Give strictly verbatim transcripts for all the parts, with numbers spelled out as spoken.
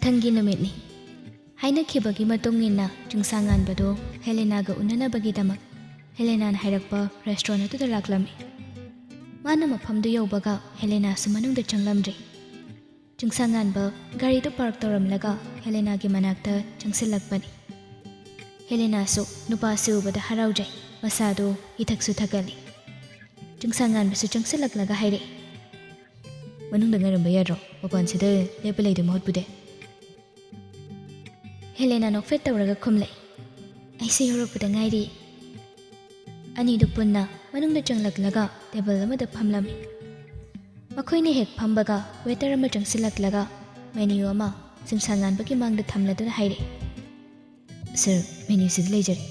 ꯃꯊꯪꯒꯤ ꯅꯨꯃꯤꯠꯅꯤ꯫ ꯍꯥꯏꯅꯈꯤꯕꯒꯤ ꯃꯇꯨꯡ ꯏꯟꯅ ꯆꯤꯡꯁꯥꯡꯉꯥꯟꯕꯗꯨ ꯍꯦꯂꯦꯅꯥꯒ ꯎꯅꯅꯕꯒꯤꯗꯃꯛ ꯍꯦꯂꯦꯅꯥꯅ ꯍꯥꯏꯔꯛꯄ ꯔꯦꯁꯇꯨꯔꯦꯟ ꯑꯗꯨꯗ ꯂꯥꯛꯂꯝꯃꯤ꯫ ꯃꯥꯅ ꯃꯐꯝꯗꯨ ꯌꯧꯕꯒ ꯍꯦꯂꯦꯅꯥꯁꯨ ꯃꯅꯨꯡꯗ ꯆꯪꯂꯝꯗ꯭ꯔꯤ꯫ ꯆꯤꯡꯁꯥꯡꯉꯥꯟꯕ ꯒꯥꯔꯤꯗꯨ ꯄꯥꯔꯛ ꯇꯧꯔꯝꯂꯒ ꯍꯦꯂꯦꯅꯥꯒꯤ ꯃꯅꯥꯛꯇ ꯆꯪꯁꯤꯜꯂꯛꯄꯅꯤ꯫ ꯍꯦꯂꯦꯅꯥꯁꯨ ꯅꯨꯄꯥꯁꯤ ꯎꯕꯗ ꯍꯔꯥꯎꯖꯩ꯫ ꯃꯁꯥꯗꯨ ꯏꯊꯛꯁꯨ ꯊꯛꯀꯠꯂꯤ꯫ ꯆꯤꯡꯁꯥꯡꯉꯥꯟꯕꯁꯨ ꯆꯪꯁꯤꯜꯂꯛꯂꯒ ꯍꯥꯏꯔꯛꯏ, "ꯃꯅꯨꯡꯗ ꯉꯥꯏꯔꯝꯕ ꯌꯥꯗ꯭ꯔꯣ? ꯃꯄꯥꯟꯁꯤꯗ ꯂꯦꯞꯄ ꯂꯩꯗꯣꯏ ꯃꯍꯨꯠꯄꯨꯗꯤ?" ꯍꯦꯂꯦꯅꯥ ꯅꯣꯛꯐꯦꯠ ꯇꯧꯔꯒ ꯈꯨꯝꯂꯛꯏ, "ꯑꯩꯁꯨ ꯌꯧꯔꯛꯄꯗ ꯉꯥꯏꯔꯤ꯫" ꯑꯅꯤꯗꯨ ꯄꯨꯟꯅ ꯃꯅꯨꯡꯗ ꯆꯪꯂꯛꯂꯒ ꯇꯦꯕꯜ ꯑꯃꯗ ꯐꯝꯂꯝꯃꯤ꯫ ꯃꯈꯣꯏꯅ ꯍꯦꯛ ꯐꯝꯕꯒ ꯋꯦꯇꯔ ꯑꯃ ꯆꯪꯁꯤꯜꯂꯛꯂꯒ ꯃꯦꯅ꯭ꯌꯨ ꯑꯃ ꯆꯤꯡꯁꯥꯡꯉꯥꯟꯕꯒꯤ ꯃꯥꯡꯗ ꯊꯝꯂꯗꯨꯅ ꯍꯥꯏꯔꯛꯏ, "ꯁꯥꯔ, ꯃꯦꯅ꯭ꯌꯨꯁꯤꯗ ꯂꯩꯖꯔꯦ꯫"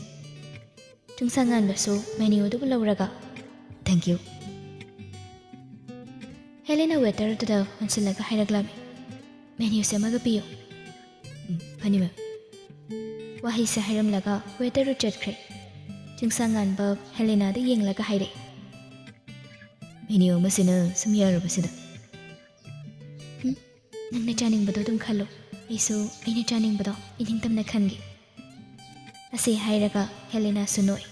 ꯆꯤꯡꯁꯥꯡꯉꯥꯟꯕꯁꯨ ꯃꯦꯅ꯭ꯌꯨ ꯑꯗꯨꯕꯨ ꯂꯧꯔꯒ, "Thank you꯫" ꯍꯦꯂꯦꯅꯥ ꯋꯦꯇꯔ ꯑꯗꯨꯗ ꯑꯣꯟꯁꯤꯜꯂꯒ ꯍꯥꯏꯔꯛꯂꯝꯃꯤ, "ꯃꯦꯅ꯭ꯌꯨꯁꯦ ꯑꯃꯒ ꯄꯤꯌꯨ꯫" "ꯎꯝ, ꯐꯅꯤ, ꯃꯦꯝ꯫" ꯋꯥꯍꯩꯁꯦ ꯍꯥꯏꯔꯝꯂꯒ ꯋꯦꯇꯔꯗꯨ ꯆꯠꯈ꯭ꯔꯦ꯫ ꯆꯤꯡꯁꯥꯡꯉꯥꯟꯕ ꯍꯦꯂꯦꯅꯥꯗ ꯌꯦꯡꯂꯒ ꯍꯥꯏꯔꯛꯏ, "ꯃꯦꯅ꯭ꯌꯨ ꯑꯃꯁꯤꯅ ꯁꯨꯝ ꯌꯥꯔꯕꯁꯤꯗ꯫" "ꯎꯝ, ꯅꯪꯅ ꯆꯥꯅꯤꯡꯕꯗꯣ ꯑꯗꯨꯝ ꯈꯜꯂꯨ꯫ ꯑꯩꯁꯨ ꯑꯩꯅ ꯆꯥꯅꯤꯡꯕꯗꯣ ꯏꯅꯤꯡꯇꯝꯅ ꯈꯟꯒꯦ꯫" ꯑꯁꯤ ꯍꯥꯏꯔꯒ ꯍꯦꯂꯦꯅꯥꯁꯨ ꯅꯣꯛꯏ꯫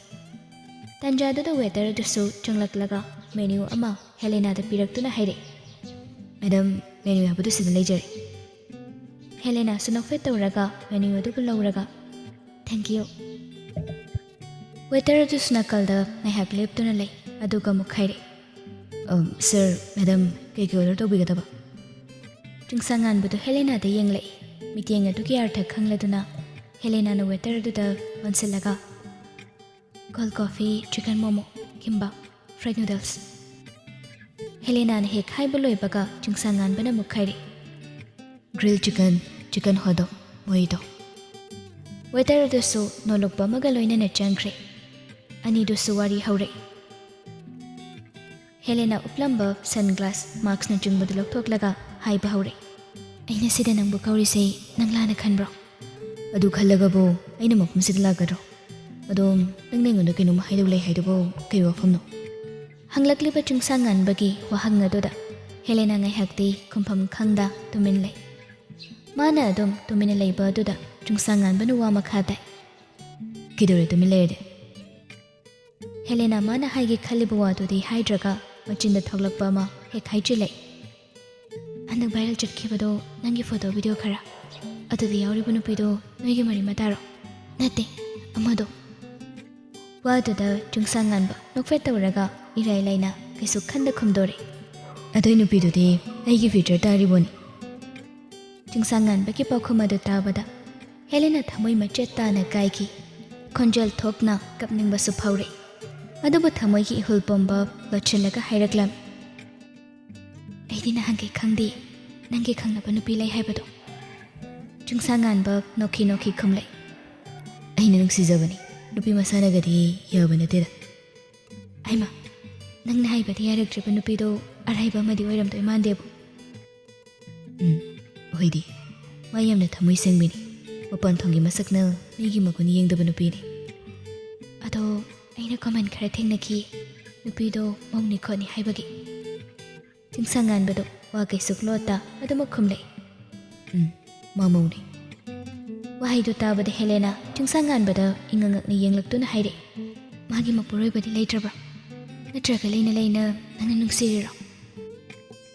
ꯇꯥꯟꯖꯥꯗꯨꯗ ꯋꯦꯇꯔ ꯑꯗꯨꯁꯨ ꯆꯪꯂꯛꯂꯒ ꯃꯦꯅ꯭ꯌꯨ ꯑꯃ ꯍꯦꯂꯦꯅꯥꯗ ꯄꯤꯔꯛꯇꯨꯅ ꯍꯥꯏꯔꯛꯏ, "ꯃꯦꯗꯝ, ꯃꯦꯅ꯭ꯌꯨ ꯍꯥꯏꯕꯗꯨ ꯁꯤꯗ ꯂꯩꯖꯔꯦ꯫" ꯍꯦꯂꯦꯅꯥꯁꯨ ꯅꯣꯛꯐꯦꯠ ꯇꯧꯔꯒ ꯃꯦꯅ꯭ꯌꯨ ꯑꯗꯨꯕꯨ ꯂꯧꯔꯒ, "Thank you꯫" ꯋꯦꯇꯔ ꯑꯗꯨꯁꯨ ꯅꯥꯀꯜꯗ ꯉꯥꯏꯍꯥꯛ ꯂꯦꯞꯇꯨꯅ ꯂꯩ, ꯑꯗꯨꯒ ꯑꯃꯨꯛ ꯍꯥꯏꯔꯛꯏ, "ꯑꯝ, ꯁꯥꯔ, ꯃꯦꯗꯝ, ꯀꯩ ꯀꯩ ꯑꯣꯔꯗꯔ ꯇꯧꯕꯤꯒꯗꯕ?" ꯆꯤꯡꯁꯥꯡꯉꯥꯟꯕꯗꯨ ꯍꯦꯂꯦꯅꯥꯗ ꯌꯦꯡꯂꯛꯏ꯫ ꯃꯤꯠꯌꯦꯡ ꯑꯗꯨꯒꯤ ꯑꯔꯊ ꯈꯪꯂꯗꯨꯅ ꯍꯦꯂꯦꯅꯥꯅ ꯋꯦꯇꯔ ꯑꯗꯨꯗ ꯑꯣꯟꯁꯤꯜꯂꯒ, "Cold coffee, chicken momo, kimbap, fried noodles꯫" ꯍꯦꯂꯦꯅꯥꯅ ꯍꯦꯛ ꯍꯥꯏꯕ ꯂꯣꯏꯕꯒ ꯆꯤꯡꯁꯥꯡꯉꯥꯟꯕꯅ ꯑꯃꯨꯛ ꯍꯥꯏꯔꯛꯏ, "Grill chicken, chicken hot dog, mojito꯫" Waiter ꯑꯗꯨꯁꯨ ꯅꯣꯂꯨꯛꯄ ꯑꯃꯒ ꯂꯣꯏꯅꯅ ꯆꯪꯈ꯭ꯔꯦ꯫ ꯑꯅꯤꯗꯨꯁꯨ ꯋꯥꯔꯤ ꯍꯧꯔꯛꯏ꯫ ꯍꯦꯂꯦꯅꯥ ꯎꯞꯂꯝꯕ ꯁꯟ ꯒ꯭ꯂꯥꯁ, ꯃꯥꯛꯁꯅꯆꯤꯡꯕꯗꯨ ꯂꯧꯊꯣꯛꯂꯒ ꯍꯥꯏꯕ ꯍꯧꯔꯛꯏ, "ꯑꯩꯅ ꯁꯤꯗ ꯅꯪꯕꯨ ꯀꯧꯔꯤꯁꯦ ꯅꯪ ꯂꯥꯟꯅ ꯈꯟꯕ꯭ꯔꯣ?" "ꯑꯗꯨ ꯈꯜꯂꯒꯕꯨ ꯑꯩꯅ ꯃꯐꯝꯁꯤꯗ ꯂꯥꯛꯀꯗ꯭ꯔꯣ? ꯑꯗꯣ ꯅꯪꯅ ꯑꯩꯉꯣꯟꯗ ꯀꯩꯅꯣꯝ ꯍꯥꯏꯗꯧ ꯂꯩ ꯍꯥꯏꯗꯨꯕꯨ ꯀꯩ ꯋꯥꯐꯝꯅꯣ?" ꯍꯪꯂꯛꯂꯤꯕ ꯆꯤꯡꯁꯥꯡꯉꯥꯟꯕꯒꯤ ꯋꯥꯍꯪ ꯑꯗꯨꯗ ꯍꯦꯂꯦꯅꯥ ꯉꯥꯏꯍꯥꯛꯇꯤ ꯈꯨꯝꯐꯝ ꯈꯪꯗ ꯇꯨꯃꯤꯟ ꯂꯩ꯫ ꯃꯥꯅ ꯑꯗꯨꯝ ꯇꯨꯃꯤꯟꯅ ꯂꯩꯕ ꯑꯗꯨꯗ ꯆꯨꯡꯁꯥꯡ ꯉꯥꯟꯕꯅ ꯋꯥ ꯃꯈꯥ ꯇꯥꯏ꯫ "ꯀꯩꯗꯧꯔꯦ ꯇꯨꯃꯤꯟ ꯂꯩꯔꯗꯤ?" ꯍꯦꯂꯦꯅꯥ ꯃꯥꯅ ꯍꯥꯏꯒꯦ ꯈꯜꯂꯤꯕ ꯋꯥꯗꯨꯗꯤ ꯍꯥꯏꯗ꯭ꯔꯒ ꯃꯆꯤꯟꯗ ꯊꯣꯛꯂꯛꯄ ꯑꯃ ꯍꯦꯛ ꯍꯥꯏꯖꯤꯜꯂꯛꯏ꯫ "ꯍꯟꯗꯛ ꯚꯥꯏꯔꯦꯜ ꯆꯠꯈꯤꯕꯗꯣ ꯅꯪꯒꯤ ꯐꯣꯇꯣ ꯚꯤꯗꯤꯑꯣ ꯈꯔ, ꯑꯗꯨꯗ ꯌꯥꯎꯔꯤꯕ ꯅꯨꯄꯤꯗꯣ ꯅꯣꯏꯒꯤ ꯃꯔꯤ ꯃꯇꯥꯔꯣ?" "ꯅꯠꯇꯦ, ꯑꯃꯗꯣ꯫" ꯋꯥꯗꯨꯗ ꯆꯨꯡꯁꯥꯡ ꯉꯥꯟꯕ ꯅꯣꯛꯐꯦꯠ ꯇꯧꯔꯒ ꯏꯔꯥꯏ ꯂꯥꯏꯅ ꯀꯩꯁꯨ ꯈꯟꯗ ꯈꯨꯝꯗꯣꯔꯛꯏ꯫ "ꯑꯗꯨꯏ ꯅꯨꯄꯤꯗꯨꯗꯤ ꯑꯩꯒꯤ ꯐꯤꯆꯔ ꯇꯥꯔꯤꯕꯣꯅꯤ꯫" ꯆꯤꯡꯁꯥꯡ ꯉꯥꯟꯕꯒꯤ ꯄꯥꯎꯈꯨꯝ ꯑꯗꯨ ꯇꯥꯕꯗ ꯍꯦꯂꯦꯅꯥ ꯊꯃꯣꯏ ꯃꯆꯦꯠ ꯇꯥꯅ ꯀꯥꯏꯈꯤ꯫ ꯈꯣꯟꯖꯦꯜ ꯊꯣꯛꯅ ꯀꯞꯅꯤꯡꯕꯁꯨ ꯐꯥꯎꯔꯛꯏ꯫ ꯑꯗꯨꯕꯨ ꯊꯃꯣꯏꯒꯤ ꯏꯍꯨꯜ ꯄꯨꯝꯕ ꯂꯣꯠꯁꯤꯜꯂꯒ ꯍꯥꯏꯔꯛꯂꯝꯃꯤ, "ꯑꯩꯗꯤ ꯅꯍꯥꯟꯈꯩ ꯈꯪꯗꯦ ꯅꯪꯒꯤ ꯈꯪꯅꯕ ꯅꯨꯄꯤ ꯂꯩ ꯍꯥꯏꯕꯗꯣ꯫" ꯆꯤꯡꯁꯥꯡ ꯉꯥꯟꯕ ꯅꯣꯛꯈꯤ ꯅꯣꯛꯈꯤ ꯈꯨꯝꯂꯛꯏ, "ꯑꯩꯅ ꯅꯨꯡꯁꯤꯖꯕꯅꯤ, ꯅꯨꯄꯤ ꯃꯁꯥꯅꯒꯗꯤ ꯌꯥꯕ ꯅꯠꯇꯦꯗ꯫" "ꯍꯩꯃꯥ, ꯅꯪꯅ ꯍꯥꯏꯕꯗꯤ ꯌꯥꯔꯛꯇ꯭ꯔꯤꯕ ꯅꯨꯄꯤꯗꯣ ꯑꯔꯥꯏꯕ ꯑꯃꯗꯤ ꯑꯣꯏꯔꯝꯗꯣꯏ ꯃꯥꯟꯗꯦꯕꯨ꯫" "ꯎꯝ, ꯍꯣꯏꯗꯤ, ꯃꯥ ꯌꯥꯝꯅ ꯊꯃꯣꯏ ꯁꯦꯡꯕꯤꯅꯤ꯫ ꯃꯄꯥꯟ ꯊꯣꯡꯒꯤ ꯃꯁꯛꯅ ꯃꯤꯒꯤ ꯃꯒꯨꯟ ꯌꯦꯡꯗꯕ ꯅꯨꯄꯤꯅꯤ꯫" "ꯑꯗꯣ ꯑꯩꯅ ꯀꯃꯦꯟ ꯈꯔ ꯊꯦꯡꯅꯈꯤ, ꯅꯨꯄꯤꯗꯣ ꯃꯧꯅꯤ ꯈꯣꯠꯅꯤ ꯍꯥꯏꯕꯒꯤ꯫" ꯆꯤꯡꯁꯥꯡ ꯉꯥꯟꯕꯗꯣ ꯋꯥ ꯀꯩꯁꯨ ꯂꯣꯠꯇ ꯑꯗꯨꯃꯛ ꯈꯨꯝꯂꯛꯏ, "ꯎꯝ, ꯃꯥ ꯃꯧꯅꯤ꯫" ꯋꯥꯍꯩꯗꯨ ꯇꯥꯕꯗ ꯍꯦꯂꯦꯅꯥ ꯆꯤꯡꯁꯥꯡ ꯉꯥꯟꯕꯗ ꯏꯉꯛꯅ ꯌꯦꯡꯂꯛꯇꯨꯅ ꯍꯥꯏꯔꯛꯏ, "ꯃꯥꯒꯤ ꯃꯄꯨꯔꯣꯏꯕꯗꯤ ꯂꯩꯇ꯭ꯔꯕ꯭ꯔꯥ? ꯅꯠꯇ꯭ꯔꯒ ꯂꯩꯅ ꯂꯩꯅ ꯅꯪꯅ ꯅꯨꯡꯁꯤꯔꯤꯔꯣ?"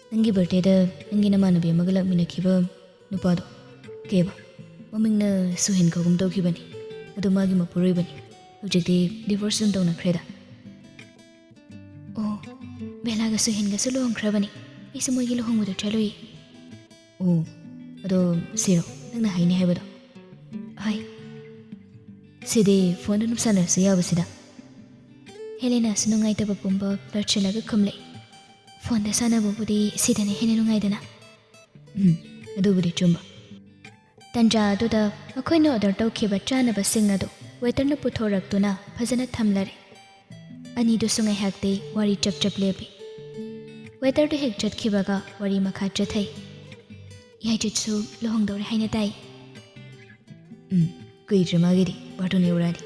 "ꯅꯪꯒꯤ ꯕꯥꯔꯗꯦꯗ ꯅꯪꯒꯤ ꯅꯃꯥꯟꯅꯕꯤ ꯑꯃꯒ ꯂꯥꯛꯃꯤꯟꯅꯈꯤꯕ ꯅꯨꯄꯥꯗꯣ, ꯀꯩꯕ, ꯃꯃꯤꯡꯅ ꯁꯨꯍꯦꯟ ꯀꯧꯒꯨꯝ ꯇꯧꯈꯤꯕꯅꯤ꯫ ꯑꯗꯣ ꯃꯥꯒꯤ ꯃꯄꯨꯔꯣꯏꯕꯅꯤ꯫ ꯍꯧꯖꯤꯛꯇꯤ ꯗꯤꯚꯣꯔꯁ ꯑꯗꯨꯝ ꯇꯧꯅꯈ꯭ꯔꯦꯗ꯫" "ꯑꯣ, ꯕꯦꯂꯥꯒ ꯁꯨꯍꯦꯟꯒꯁꯨ ꯂꯨꯍꯣꯡꯈ꯭ꯔꯕꯅꯤ꯫ ꯑꯩꯁꯨ ꯃꯣꯏꯒꯤ ꯂꯨꯍꯣꯡꯕꯗꯣ ꯆꯠꯂꯨꯏ꯫" "ꯑꯣ, ꯑꯗꯣ ꯁꯤꯔꯣ ꯅꯪꯅ ꯍꯥꯏꯅꯤ ꯍꯥꯏꯕꯗꯣ?" "ꯍꯣꯏ꯫" "ꯁꯤꯗꯤ ꯐꯣꯟꯗ ꯑꯗꯨꯝ ꯁꯥꯟꯅꯔꯁꯨ ꯌꯥꯕꯁꯤꯗ꯫" ꯍꯦꯂꯦꯅꯥꯁꯨ ꯅꯨꯡꯉꯥꯏꯇꯕ ꯄꯨꯝꯕ ꯂꯣꯠꯁꯤꯜꯂꯒ ꯈꯨꯝꯂꯛꯏ, "ꯐꯣꯟꯗ ꯁꯥꯟꯅꯕꯕꯨꯗꯤ ꯁꯤꯗꯅ ꯍꯦꯟꯅ ꯅꯨꯡꯉꯥꯏꯗꯅ꯫" "ꯎꯝ, ꯑꯗꯨꯕꯨꯗꯤ ꯆꯨꯝꯕ꯫" ꯇꯟꯖꯥ ꯑꯗꯨꯗ ꯃꯈꯣꯏꯅ ꯑꯣꯔꯗꯔ ꯇꯧꯈꯤꯕ ꯆꯥꯅꯕꯁꯤꯡ ꯑꯗꯨ ꯋꯦꯇꯔꯅ ꯄꯨꯊꯣꯔꯛꯇꯨꯅ ꯐꯖꯅ ꯊꯝꯂꯔꯦ꯫ ꯑꯅꯤꯗꯨꯁꯨ ꯉꯥꯏꯍꯥꯛꯇꯤ ꯋꯥꯔꯤ ꯆꯞ ꯆꯞ ꯂꯦꯞꯄꯤ꯫ ꯋꯦꯇꯔꯗꯨ ꯍꯦꯛ ꯆꯠꯈꯤꯕꯒ ꯋꯥꯔꯤ ꯃꯈꯥ ꯆꯠꯊꯩ꯫ "ꯌꯥꯏꯆꯠꯁꯨ ꯂꯨꯍꯣꯡꯗꯧꯔꯦ ꯍꯥꯏꯅ ꯇꯥꯏ꯫" "ꯎꯝ, ꯀꯨꯏꯗ꯭ꯔꯦ ꯃꯥꯒꯤꯗꯤ, ꯕꯥꯔꯇꯣꯟ ꯌꯧꯔꯛꯑꯅꯤ꯫"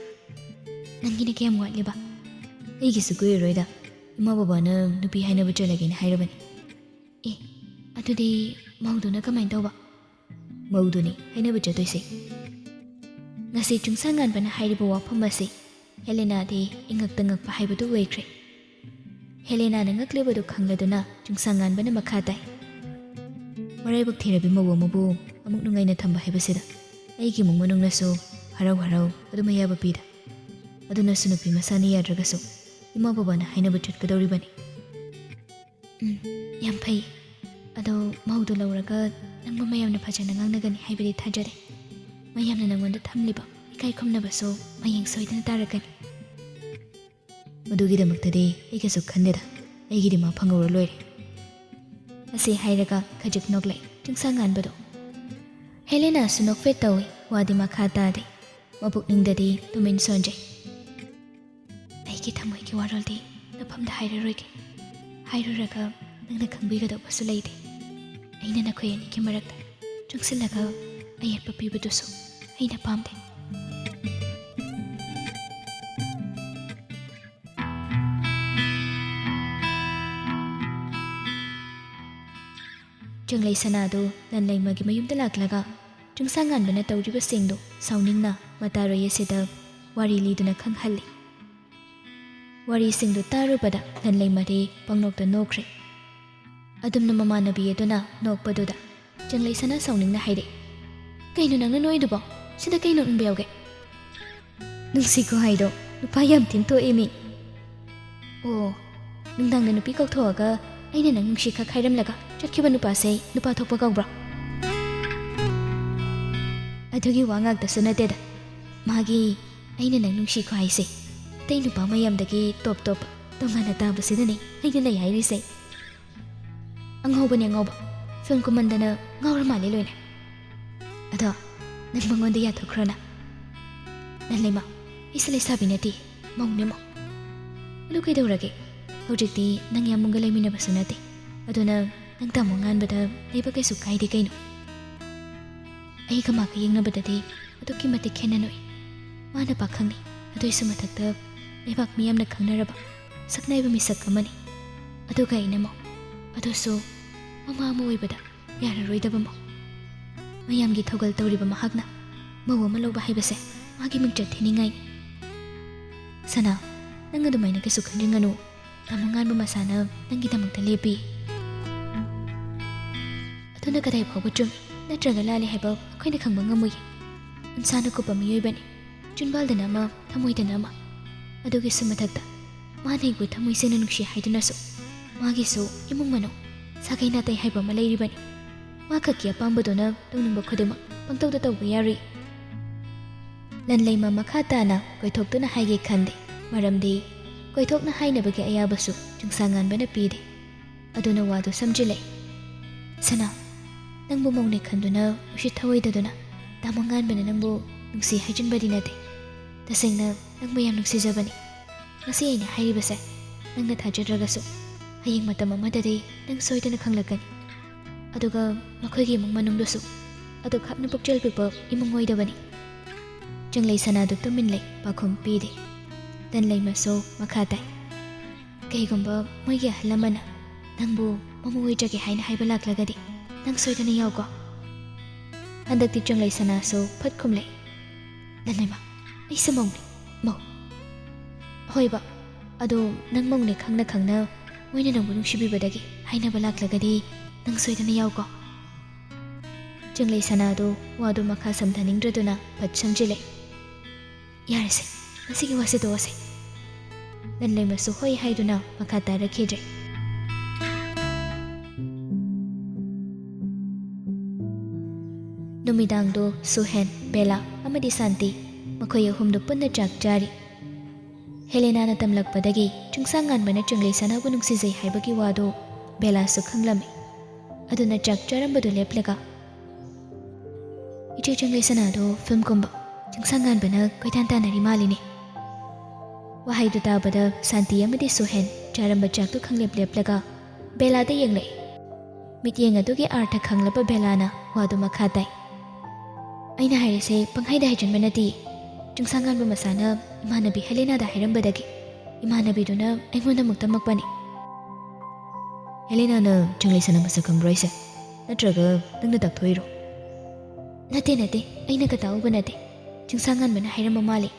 "ꯅꯪꯒꯤꯅ ꯀꯌꯥꯝ ꯋꯥꯠꯂꯤꯕ?" "ꯑꯩꯒꯤꯁꯨ ꯀꯨꯏꯔꯔꯣꯏꯗ, ꯏꯃꯥ ꯕꯕꯥꯅ ꯅꯨꯄꯤ ꯍꯥꯏꯅꯕ ꯆꯠꯂꯒꯦꯅ ꯍꯥꯏꯔꯕꯅꯤ꯫" "ꯑꯦ, ꯑꯗꯨꯗꯤ ꯃꯧꯗꯨꯅ ꯀꯃꯥꯏꯅ ꯇꯧꯕ?" ꯃꯧꯗꯨꯅꯤ ꯍꯥꯏꯅꯕ ꯆꯠꯇꯣꯏꯁꯦ꯫ ꯉꯁꯤ ꯆꯨꯡꯁꯥ ꯉꯥꯟꯕꯅ ꯍꯥꯏꯔꯤꯕ ꯋꯥꯐꯝ ꯑꯁꯤ ꯍꯦꯂꯦꯅꯥꯗꯤ ꯏꯉꯛꯇ ꯉꯛꯄ ꯍꯥꯏꯕꯗꯨ ꯑꯣꯏꯈ꯭ꯔꯦ꯫ ꯍꯦꯂꯦꯅꯥꯅ ꯉꯛꯂꯤꯕꯗꯨ ꯈꯪꯂꯗꯨꯅ ꯆꯨꯡꯁꯥ ꯉꯥꯟꯕꯅ ꯃꯈꯥ ꯇꯥꯏ, "ꯃꯔꯥꯏꯕꯛ ꯊꯤꯔꯕꯤ ꯃꯧ ꯑꯃꯕꯨ ꯑꯃꯨꯛ ꯅꯨꯡꯉꯥꯏꯅ ꯊꯝꯕ ꯍꯥꯏꯕꯁꯤꯗ ꯑꯩꯒꯤ ꯏꯃꯨꯡ ꯃꯅꯨꯡꯅꯁꯨ ꯍꯔꯥꯎ ꯍꯔꯥꯎ ꯑꯗꯨꯝ ꯑꯌꯥꯕ ꯄꯤꯗ꯫ ꯑꯗꯨꯅꯁꯨ ꯅꯨꯄꯤ ꯃꯁꯥꯅ ꯌꯥꯗ꯭ꯔꯒꯁꯨ ꯏꯃꯥ ꯕꯕꯥꯅ ꯍꯥꯏꯅꯕ ꯆꯠꯀꯗꯧꯔꯤꯕꯅꯤ꯫" "ꯎꯝ, ꯌꯥꯝ ꯐꯩ꯫ ꯑꯗꯣ ꯃꯧꯗꯨ ꯂꯧꯔꯒ ꯅꯪꯕꯨ ꯃꯌꯥꯝꯅ ꯐꯖꯅ ꯉꯥꯡꯅꯒꯅꯤ ꯍꯥꯏꯕꯗꯤ ꯊꯥꯖꯔꯦ꯫ ꯃꯌꯥꯝꯅ ꯅꯪꯉꯣꯟꯗ ꯊꯝꯂꯤꯕ ꯏꯀꯥꯏ ꯈꯨꯝꯅꯕꯁꯨ ꯃꯌꯦꯡ ꯁꯣꯏꯗꯅ ꯇꯥꯔꯛꯀꯅꯤ꯫" "ꯃꯗꯨꯒꯤꯗꯃꯛꯇꯗꯤ ꯑꯩ ꯀꯩꯁꯨ ꯈꯟꯗꯦꯗ꯫ ꯑꯩꯒꯤꯗꯤ ꯃꯥ ꯐꯪꯍꯧꯔ ꯂꯣꯏꯔꯦ꯫" ꯑꯁꯤ ꯍꯥꯏꯔꯒ ꯈꯖꯤꯛ ꯅꯣꯛꯂꯛꯏ ꯆꯤꯡꯁꯥ ꯉꯥꯟꯕꯗꯣ꯫ ꯍꯦꯂꯦꯅꯥꯁꯨ ꯅꯣꯛꯐꯦꯠ ꯇꯧꯏ, ꯋꯥꯗꯤ ꯃꯈꯥ ꯇꯥꯗꯦ꯫ ꯃꯄꯨꯛꯅꯤꯡꯗꯗꯤ ꯇꯨꯃꯤꯟ ꯁꯣꯟꯖꯩ꯫ "ꯑꯩꯒꯤ ꯊꯃꯣꯏꯒꯤ ꯋꯥꯔꯣꯜꯗꯤ ꯅꯐꯝꯗ ꯍꯥꯏꯔꯔꯣꯏꯒꯦ꯫ ꯍꯥꯏꯔꯨꯔꯒ ꯅꯪꯅ ꯈꯪꯕꯤꯒꯗꯧꯕꯁꯨ ꯂꯩꯇꯦ꯫ ꯑꯩꯅ ꯅꯈꯣꯏ ꯑꯅꯤꯒꯤ ꯃꯔꯛꯇ ꯆꯪꯁꯤꯜꯂꯒ ꯑꯌꯦꯠꯄ ꯄꯤꯕꯗꯨꯁꯨ ꯑꯩꯅ ꯄꯥꯝꯗꯦ꯫" ꯆꯪꯂꯩ ꯁꯅꯥꯗꯨ ꯂꯟꯂꯩꯃꯒꯤ ꯃꯌꯨꯝꯗ ꯂꯥꯛꯂꯒ ꯆꯨꯡꯁꯥ ꯉꯥꯟꯕꯅ ꯇꯧꯔꯤꯕꯁꯤꯡꯗꯨ ꯁꯥꯎꯅꯤꯡꯅ ꯃꯇꯥꯔꯣꯏ ꯑꯁꯤꯗ ꯋꯥꯔꯤ ꯂꯤꯗꯨꯅ ꯈꯪꯍꯜꯂꯤ꯫ ꯋꯥꯔꯤꯁꯤꯡꯗꯨ ꯇꯥꯔꯨꯕꯗ ꯂꯟꯂꯩꯃꯗꯤ ꯄꯪꯅꯣꯛꯇ ꯅꯣꯛꯈ꯭ꯔꯦ꯫ ꯑꯗꯨꯝꯅ ꯃꯃꯥꯟꯅꯕꯤ ꯑꯗꯨꯅ ꯅꯣꯛꯄꯗꯨꯗ ꯆꯪꯂꯩ ꯁꯅꯥ ꯁꯥꯎꯅꯤꯡꯅ ꯍꯥꯏꯔꯛꯏ, "ꯀꯩꯅꯣ ꯅꯪꯅ ꯅꯣꯛꯏꯗꯨꯕꯣ? ꯁꯤꯗ ꯀꯩ ꯅꯣꯛꯅꯤꯡꯕ ꯌꯥꯎꯒꯦ?" "ꯅꯨꯡꯁꯤ ꯈꯨꯍꯥꯏꯗꯣ ꯅꯨꯄꯥ ꯌꯥꯝ ꯊꯤꯅ ꯊꯣꯛꯑꯦ ꯃꯤ꯫" "ꯑꯣ, ꯅꯨꯡꯗꯥꯡꯗ ꯅꯨꯄꯤ ꯀꯧꯊꯣꯛꯑꯒ ꯑꯩꯅ ꯅꯪ ꯅꯨꯡꯁꯤ ꯈꯛ ꯍꯥꯏꯔꯝꯂꯒ ꯆꯠꯈꯤꯕ ꯅꯨꯄꯥꯁꯦ ꯅꯨꯄꯥ ꯊꯣꯛꯄ ꯀꯧꯕ꯭ꯔꯣ?" "ꯑꯗꯨꯒꯤ ꯋꯥ ꯉꯥꯛꯇꯁꯨ ꯅꯠꯇꯦꯗ꯫ ꯃꯥꯒꯤ 'ꯑꯩꯅ ꯅꯪ ꯅꯨꯡꯁꯤ' ꯈꯨꯍꯥꯏꯁꯦ ꯑꯇꯩ ꯅꯨꯄꯥ ꯃꯌꯥꯝꯗꯒꯤ ꯇꯣꯞ ꯇꯣꯞꯄ ꯇꯣꯉꯥꯟꯅ ꯇꯥꯕꯁꯤꯗꯅꯦ ꯑꯩꯅ ꯂꯩ ꯍꯥꯏꯔꯤꯁꯦ꯫" "ꯑꯉꯥꯎꯕꯅꯦ ꯑꯉꯥꯎꯕ꯫ ꯐꯤꯂꯝ ꯀꯨꯝꯃꯟꯗꯅ ꯉꯥꯎꯔ ꯃꯥꯜꯂꯦ ꯂꯣꯏꯅ꯫ ꯑꯗꯣ ꯅꯪ ꯃꯉꯣꯟꯗ ꯌꯥꯊꯣꯛꯈ꯭ꯔꯣꯅ꯫" "ꯂꯟꯂꯩꯃ, ꯑꯩꯁꯦ ꯂꯩꯁꯥꯕꯤ ꯅꯠꯇꯦ, ꯃꯧꯅꯦ ꯃꯧ꯫" "ꯑꯗꯨ ꯀꯩꯗꯧꯔꯒꯦ? ꯍꯧꯖꯤꯛꯇꯤ ꯅꯪ ꯌꯥꯝꯕꯨꯡꯒ ꯂꯩꯃꯤꯟꯅꯕꯁꯨ ꯅꯠꯇꯦ꯫ ꯑꯗꯨꯅ ꯅꯪ ꯇꯥꯃꯣ ꯉꯥꯟꯕꯗ ꯂꯩꯕ ꯀꯩꯁꯨ ꯀꯥꯏꯗꯦ ꯀꯩꯅꯣ꯫ ꯑꯩꯒ ꯃꯥꯒ ꯌꯦꯡꯅꯕꯗꯗꯤ ꯑꯗꯨꯛꯀꯤ ꯃꯇꯤꯛ ꯈꯦꯠꯅ ꯅꯣꯛꯏ꯫ ꯃꯥꯅ ꯄꯥꯈꯪꯅꯤ, ꯑꯗꯨꯏꯁꯨ ꯃꯊꯛꯇ ꯂꯩꯕꯥꯛ ꯃꯤꯌꯥꯝꯅ ꯈꯪꯅꯔꯕ ꯁꯛꯅꯥꯏꯕ ꯃꯤꯁꯛ ꯑꯃꯅꯤ꯫ ꯑꯗꯨꯒ ꯑꯩꯅ ꯃꯧ, ꯑꯗꯨꯁꯨ ꯃꯃꯥ ꯑꯃ ꯑꯣꯏꯕꯗ ꯌꯥꯔꯔꯣꯏꯗꯕ ꯃꯧ꯫" ꯃꯌꯥꯝꯒꯤ ꯊꯧꯒꯜ ꯇꯧꯔꯤꯕ ꯃꯍꯥꯛꯅ ꯃꯧ ꯑꯃ ꯂꯧꯕ ꯍꯥꯏꯕꯁꯦ ꯃꯥꯒꯤ ꯃꯤꯡꯆꯠ ꯊꯤꯅꯤꯡꯉꯥꯏꯅꯤ꯫ ꯁꯅꯥ, ꯅꯪ ꯑꯗꯨꯃꯥꯏꯅ ꯀꯩꯁꯨ ꯈꯟꯖꯤꯟꯒꯅꯨ꯫ ꯇꯥꯃꯣ ꯉꯥꯟꯕ ꯃꯁꯥꯅ ꯅꯪꯒꯤꯗꯃꯛꯇ ꯂꯦꯞꯄꯤ꯫ ꯑꯗꯨꯅ ꯀꯗꯥꯏ ꯐꯥꯎꯕ ꯆꯨꯝꯃꯤ ꯅꯠꯇ꯭ꯔꯒ ꯂꯥꯜꯂꯤ ꯍꯥꯏꯕ ꯑꯩꯈꯣꯏꯅ ꯈꯪꯕ ꯉꯝꯃꯣꯏ꯫ ꯎꯟꯁꯥꯅ ꯀꯨꯞꯄ ꯃꯤꯑꯣꯏꯕꯅꯤ꯫ ꯆꯤꯟꯕꯥꯜꯗꯅ ꯑꯃ, ꯊꯃꯣꯏꯗꯅ ꯑꯃ꯫ ꯑꯗꯨꯒꯤꯁꯨ ꯃꯊꯛꯇ, ꯃꯥꯅ ꯑꯩꯕꯨ ꯊꯃꯣꯏ ꯁꯦꯡꯅ ꯅꯨꯡꯁꯤ ꯍꯥꯏꯗꯨꯅꯁꯨ, ꯃꯥꯒꯤꯁꯨ ꯏꯃꯨꯡ ꯃꯅꯨꯡ, ꯁꯥꯒꯩ ꯅꯥꯇꯩ ꯍꯥꯏꯕ ꯑꯃ ꯂꯩꯔꯤꯕꯅꯤ꯫ ꯃꯥ ꯈꯛꯀꯤ ꯑꯄꯥꯝꯕꯗꯨꯅ ꯇꯧꯅꯤꯡꯕ ꯈꯨꯗꯤꯡꯃꯛ ꯄꯪꯇꯧꯗ ꯇꯧꯕ ꯌꯥꯔꯣꯏ꯫ ꯂꯟꯂꯩꯃ ꯃꯈꯥ ꯇꯥꯅ ꯀꯣꯏꯊꯣꯛꯇꯨꯅ ꯍꯥꯏꯒꯦ ꯈꯟꯗꯦ, ꯃꯔꯝꯗꯤ ꯀꯣꯏꯊꯣꯛꯅ ꯍꯥꯏꯅꯕꯒꯤ ꯑꯌꯥꯕꯁꯨ ꯆꯤꯡꯁꯥꯡꯉꯥꯟꯕꯅ ꯄꯤꯗꯦ꯫ ꯑꯗꯨꯅ ꯋꯥꯗꯨ ꯁꯝꯖꯤꯜꯂꯛꯏ꯫ ꯁꯅꯥ, ꯅꯪꯕꯨ ꯃꯧꯅꯦ ꯈꯟꯗꯨꯅ ꯎꯁꯤꯠ ꯊꯑꯣꯏꯗꯗꯨꯅ ꯇꯥꯃꯣ ꯉꯥꯟꯕꯅ ꯅꯪꯕꯨ ꯅꯨꯡꯁꯤ ꯍꯥꯏꯖꯤꯟꯕꯗꯤ ꯅꯠꯇꯦ꯫ ꯇꯁꯦꯡꯅ ꯅꯪꯕꯨ ꯌꯥꯝ ꯅꯨꯡꯁꯤꯖꯕꯅꯤ꯫ ꯉꯁꯤ ꯑꯩꯅ ꯍꯥꯏꯔꯤꯕꯁꯦ ꯅꯪꯅ ꯊꯥꯖꯗ꯭ꯔꯒꯁꯨ ꯍꯌꯦꯡ ꯃꯇꯝ ꯑꯃꯗꯗꯤ ꯅꯪ ꯁꯣꯏꯗꯅ ꯈꯪꯂꯛꯀꯅꯤ꯫ ꯑꯗꯨꯒ ꯃꯈꯣꯏꯒꯤ ꯏꯃꯨꯡ ꯃꯅꯨꯡꯗꯨꯁꯨ ꯑꯗꯨꯈꯛꯅ ꯄꯨꯛꯆꯦꯜ ꯄꯤꯛꯄ ꯏꯃꯨꯡ ꯑꯣꯏꯗꯕꯅꯤ꯫ ꯆꯤꯡꯂꯩ ꯁꯅꯥꯗꯨ ꯇꯨꯃꯤꯟ ꯂꯩ, ꯄꯥꯎꯈꯨꯝ ꯄꯤꯗꯦ꯫ ꯂꯟꯂꯩꯃꯁꯨ ꯃꯈꯥ ꯇꯥꯏ꯫ ꯀꯩꯒꯨꯝꯕ ꯃꯣꯏꯒꯤ ꯑꯍꯜ ꯑꯃꯅ ꯅꯪꯕꯨ ꯃꯃꯧ ꯑꯣꯏꯖꯒꯦ ꯍꯥꯏꯅ ꯍꯥꯏꯕ ꯂꯥꯛꯂꯒꯗꯤ ꯅꯪ ꯁꯣꯏꯗꯅ ꯌꯥꯎꯀꯣ꯫ ꯍꯟꯗꯛꯇꯤ ꯆꯤꯡꯂꯩ ꯁꯅꯥꯁꯨ ꯐꯠ ꯈꯨꯝꯂꯦ꯫ ꯂꯟꯂꯩꯃ, ꯑꯩꯁꯨ ꯃꯧꯅꯤ, ꯃꯧ꯫ ꯍꯣꯏꯕ, ꯑꯗꯣ ꯅꯪ ꯃꯧꯅꯦ ꯈꯪꯅ ꯈꯪꯅ ꯃꯣꯏꯅ ꯅꯪꯕꯨ ꯅꯨꯡꯁꯤꯕꯤꯕꯗꯒꯤ ꯍꯥꯏꯅꯕ ꯂꯥꯛꯂꯒꯗꯤ ꯅꯪ ꯁꯣꯏꯗꯅ ꯌꯥꯎꯀꯣ꯫ ꯆꯤꯡꯂꯩ ꯁꯅꯥꯗꯨ ꯋꯥꯗꯨ ꯃꯈꯥ ꯁꯝꯊꯅꯤꯡꯗ꯭ꯔꯗꯨꯅ ꯐꯠ ꯁꯝꯖꯤꯜꯂꯦ꯫ ꯌꯥꯔꯦꯁꯦ, ꯉꯁꯤꯒꯤ ꯋꯥꯁꯦ ꯇꯣꯛꯑꯁꯦ꯫ ꯂꯟꯂꯩꯃꯁꯨ ꯍꯣꯏ ꯍꯥꯏꯗꯨꯅ ꯃꯈꯥ ꯇꯥꯔꯛꯈꯤꯗ꯭ꯔꯦ꯫ ꯅꯨꯃꯤꯗꯥꯡꯗꯨ ꯁꯨꯍꯦꯟ, ꯕꯦꯂꯥ ꯑꯃꯗꯤ ꯁꯥꯟꯇꯤ, ꯃꯈꯣꯏ ꯑꯍꯨꯝꯗꯨ ꯄꯨꯟꯅ ꯆꯥꯛ ꯆꯥꯔꯤ꯫ ꯍꯦꯂꯦꯅꯥꯅ ꯇꯝꯂꯛꯄꯗꯒꯤ ꯆꯤꯡꯁꯥꯡ ꯉꯥꯟꯕꯅ ꯆꯤꯡꯂꯩ ꯁꯅꯥꯕꯨ ꯅꯨꯡꯁꯤꯖꯩ ꯍꯥꯏꯕꯒꯤ ꯋꯥꯗꯨ ꯕꯦꯂꯥꯁꯨ ꯈꯪꯂꯝꯃꯤ꯫ ꯑꯗꯨꯅ ꯆꯥꯛ ꯆꯥꯔꯝꯕꯗꯨ ꯂꯦꯞꯂꯒ, "ꯏꯆꯦ, ꯆꯤꯡꯂꯩ ꯁꯅꯥꯗꯣ ꯐꯤꯂꯝꯒꯨꯝꯕ ꯆꯤꯡꯁꯥꯡ ꯉꯥꯟꯕꯅ ꯀꯣꯏꯇꯥꯟ ꯇꯥꯟꯅꯔꯤ ꯃꯥꯜꯂꯤꯅꯦ?" ꯋꯥꯍꯩꯗꯨ ꯇꯥꯕꯗ ꯁꯥꯟꯇꯤ ꯑꯃꯗꯤ ꯁꯨꯍꯦꯟ ꯆꯥꯔꯝꯕ ꯆꯥꯛꯇꯨ ꯈꯪꯂꯦꯞ ꯂꯦꯞꯂꯒ ꯕꯦꯂꯥꯗ ꯌꯦꯡꯂꯛꯏ꯫ ꯃꯤꯠꯌꯦꯡ ꯑꯗꯨꯒꯤ ꯑꯥꯔꯊ ꯈꯪꯂꯕ ꯕꯦꯂꯥꯅ ꯋꯥꯗꯨ ꯃꯈꯥ ꯇꯥꯏ꯫ "ꯑꯩꯅ ꯍꯥꯏꯔꯤꯁꯦ ꯄꯪꯍꯥꯏꯗ ꯍꯥꯏꯖꯤꯟꯕ ꯅꯠꯇꯦ꯫ ꯆꯤꯡꯁꯥꯡ ꯉꯥꯟꯕ ꯃꯁꯥꯅ ꯏꯃꯥꯟꯅꯕꯤ ꯍꯦꯂꯦꯅꯥꯗ ꯍꯥꯏꯔꯝꯕꯗꯒꯤ ꯏꯃꯥꯟꯅꯕꯤꯗꯨꯅ ꯑꯩꯉꯣꯟꯗ ꯑꯃꯨꯛ ꯇꯝꯃꯛꯄꯅꯤ꯫" "ꯍꯦꯂꯦꯅꯥꯅ ꯆꯤꯡꯂꯩ ꯁꯅꯥ ꯃꯁꯛ ꯈꯪꯕ꯭ꯔꯣ ꯍꯥꯏꯁꯦ? ꯅꯠꯇ꯭ꯔꯒ ꯅꯪꯅ ꯇꯥꯛꯊꯣꯛꯏꯔꯣ?" "ꯅꯠꯇꯦ, ꯅꯠꯇꯦ, ꯑꯩꯅ ꯀꯇꯥꯎꯕ ꯅꯠꯇꯦ꯫ ꯆꯤꯡꯁꯥꯡꯉꯥꯟꯕꯅ ꯍꯥꯏꯔꯝꯕ ꯃꯥꯜꯂꯤ꯫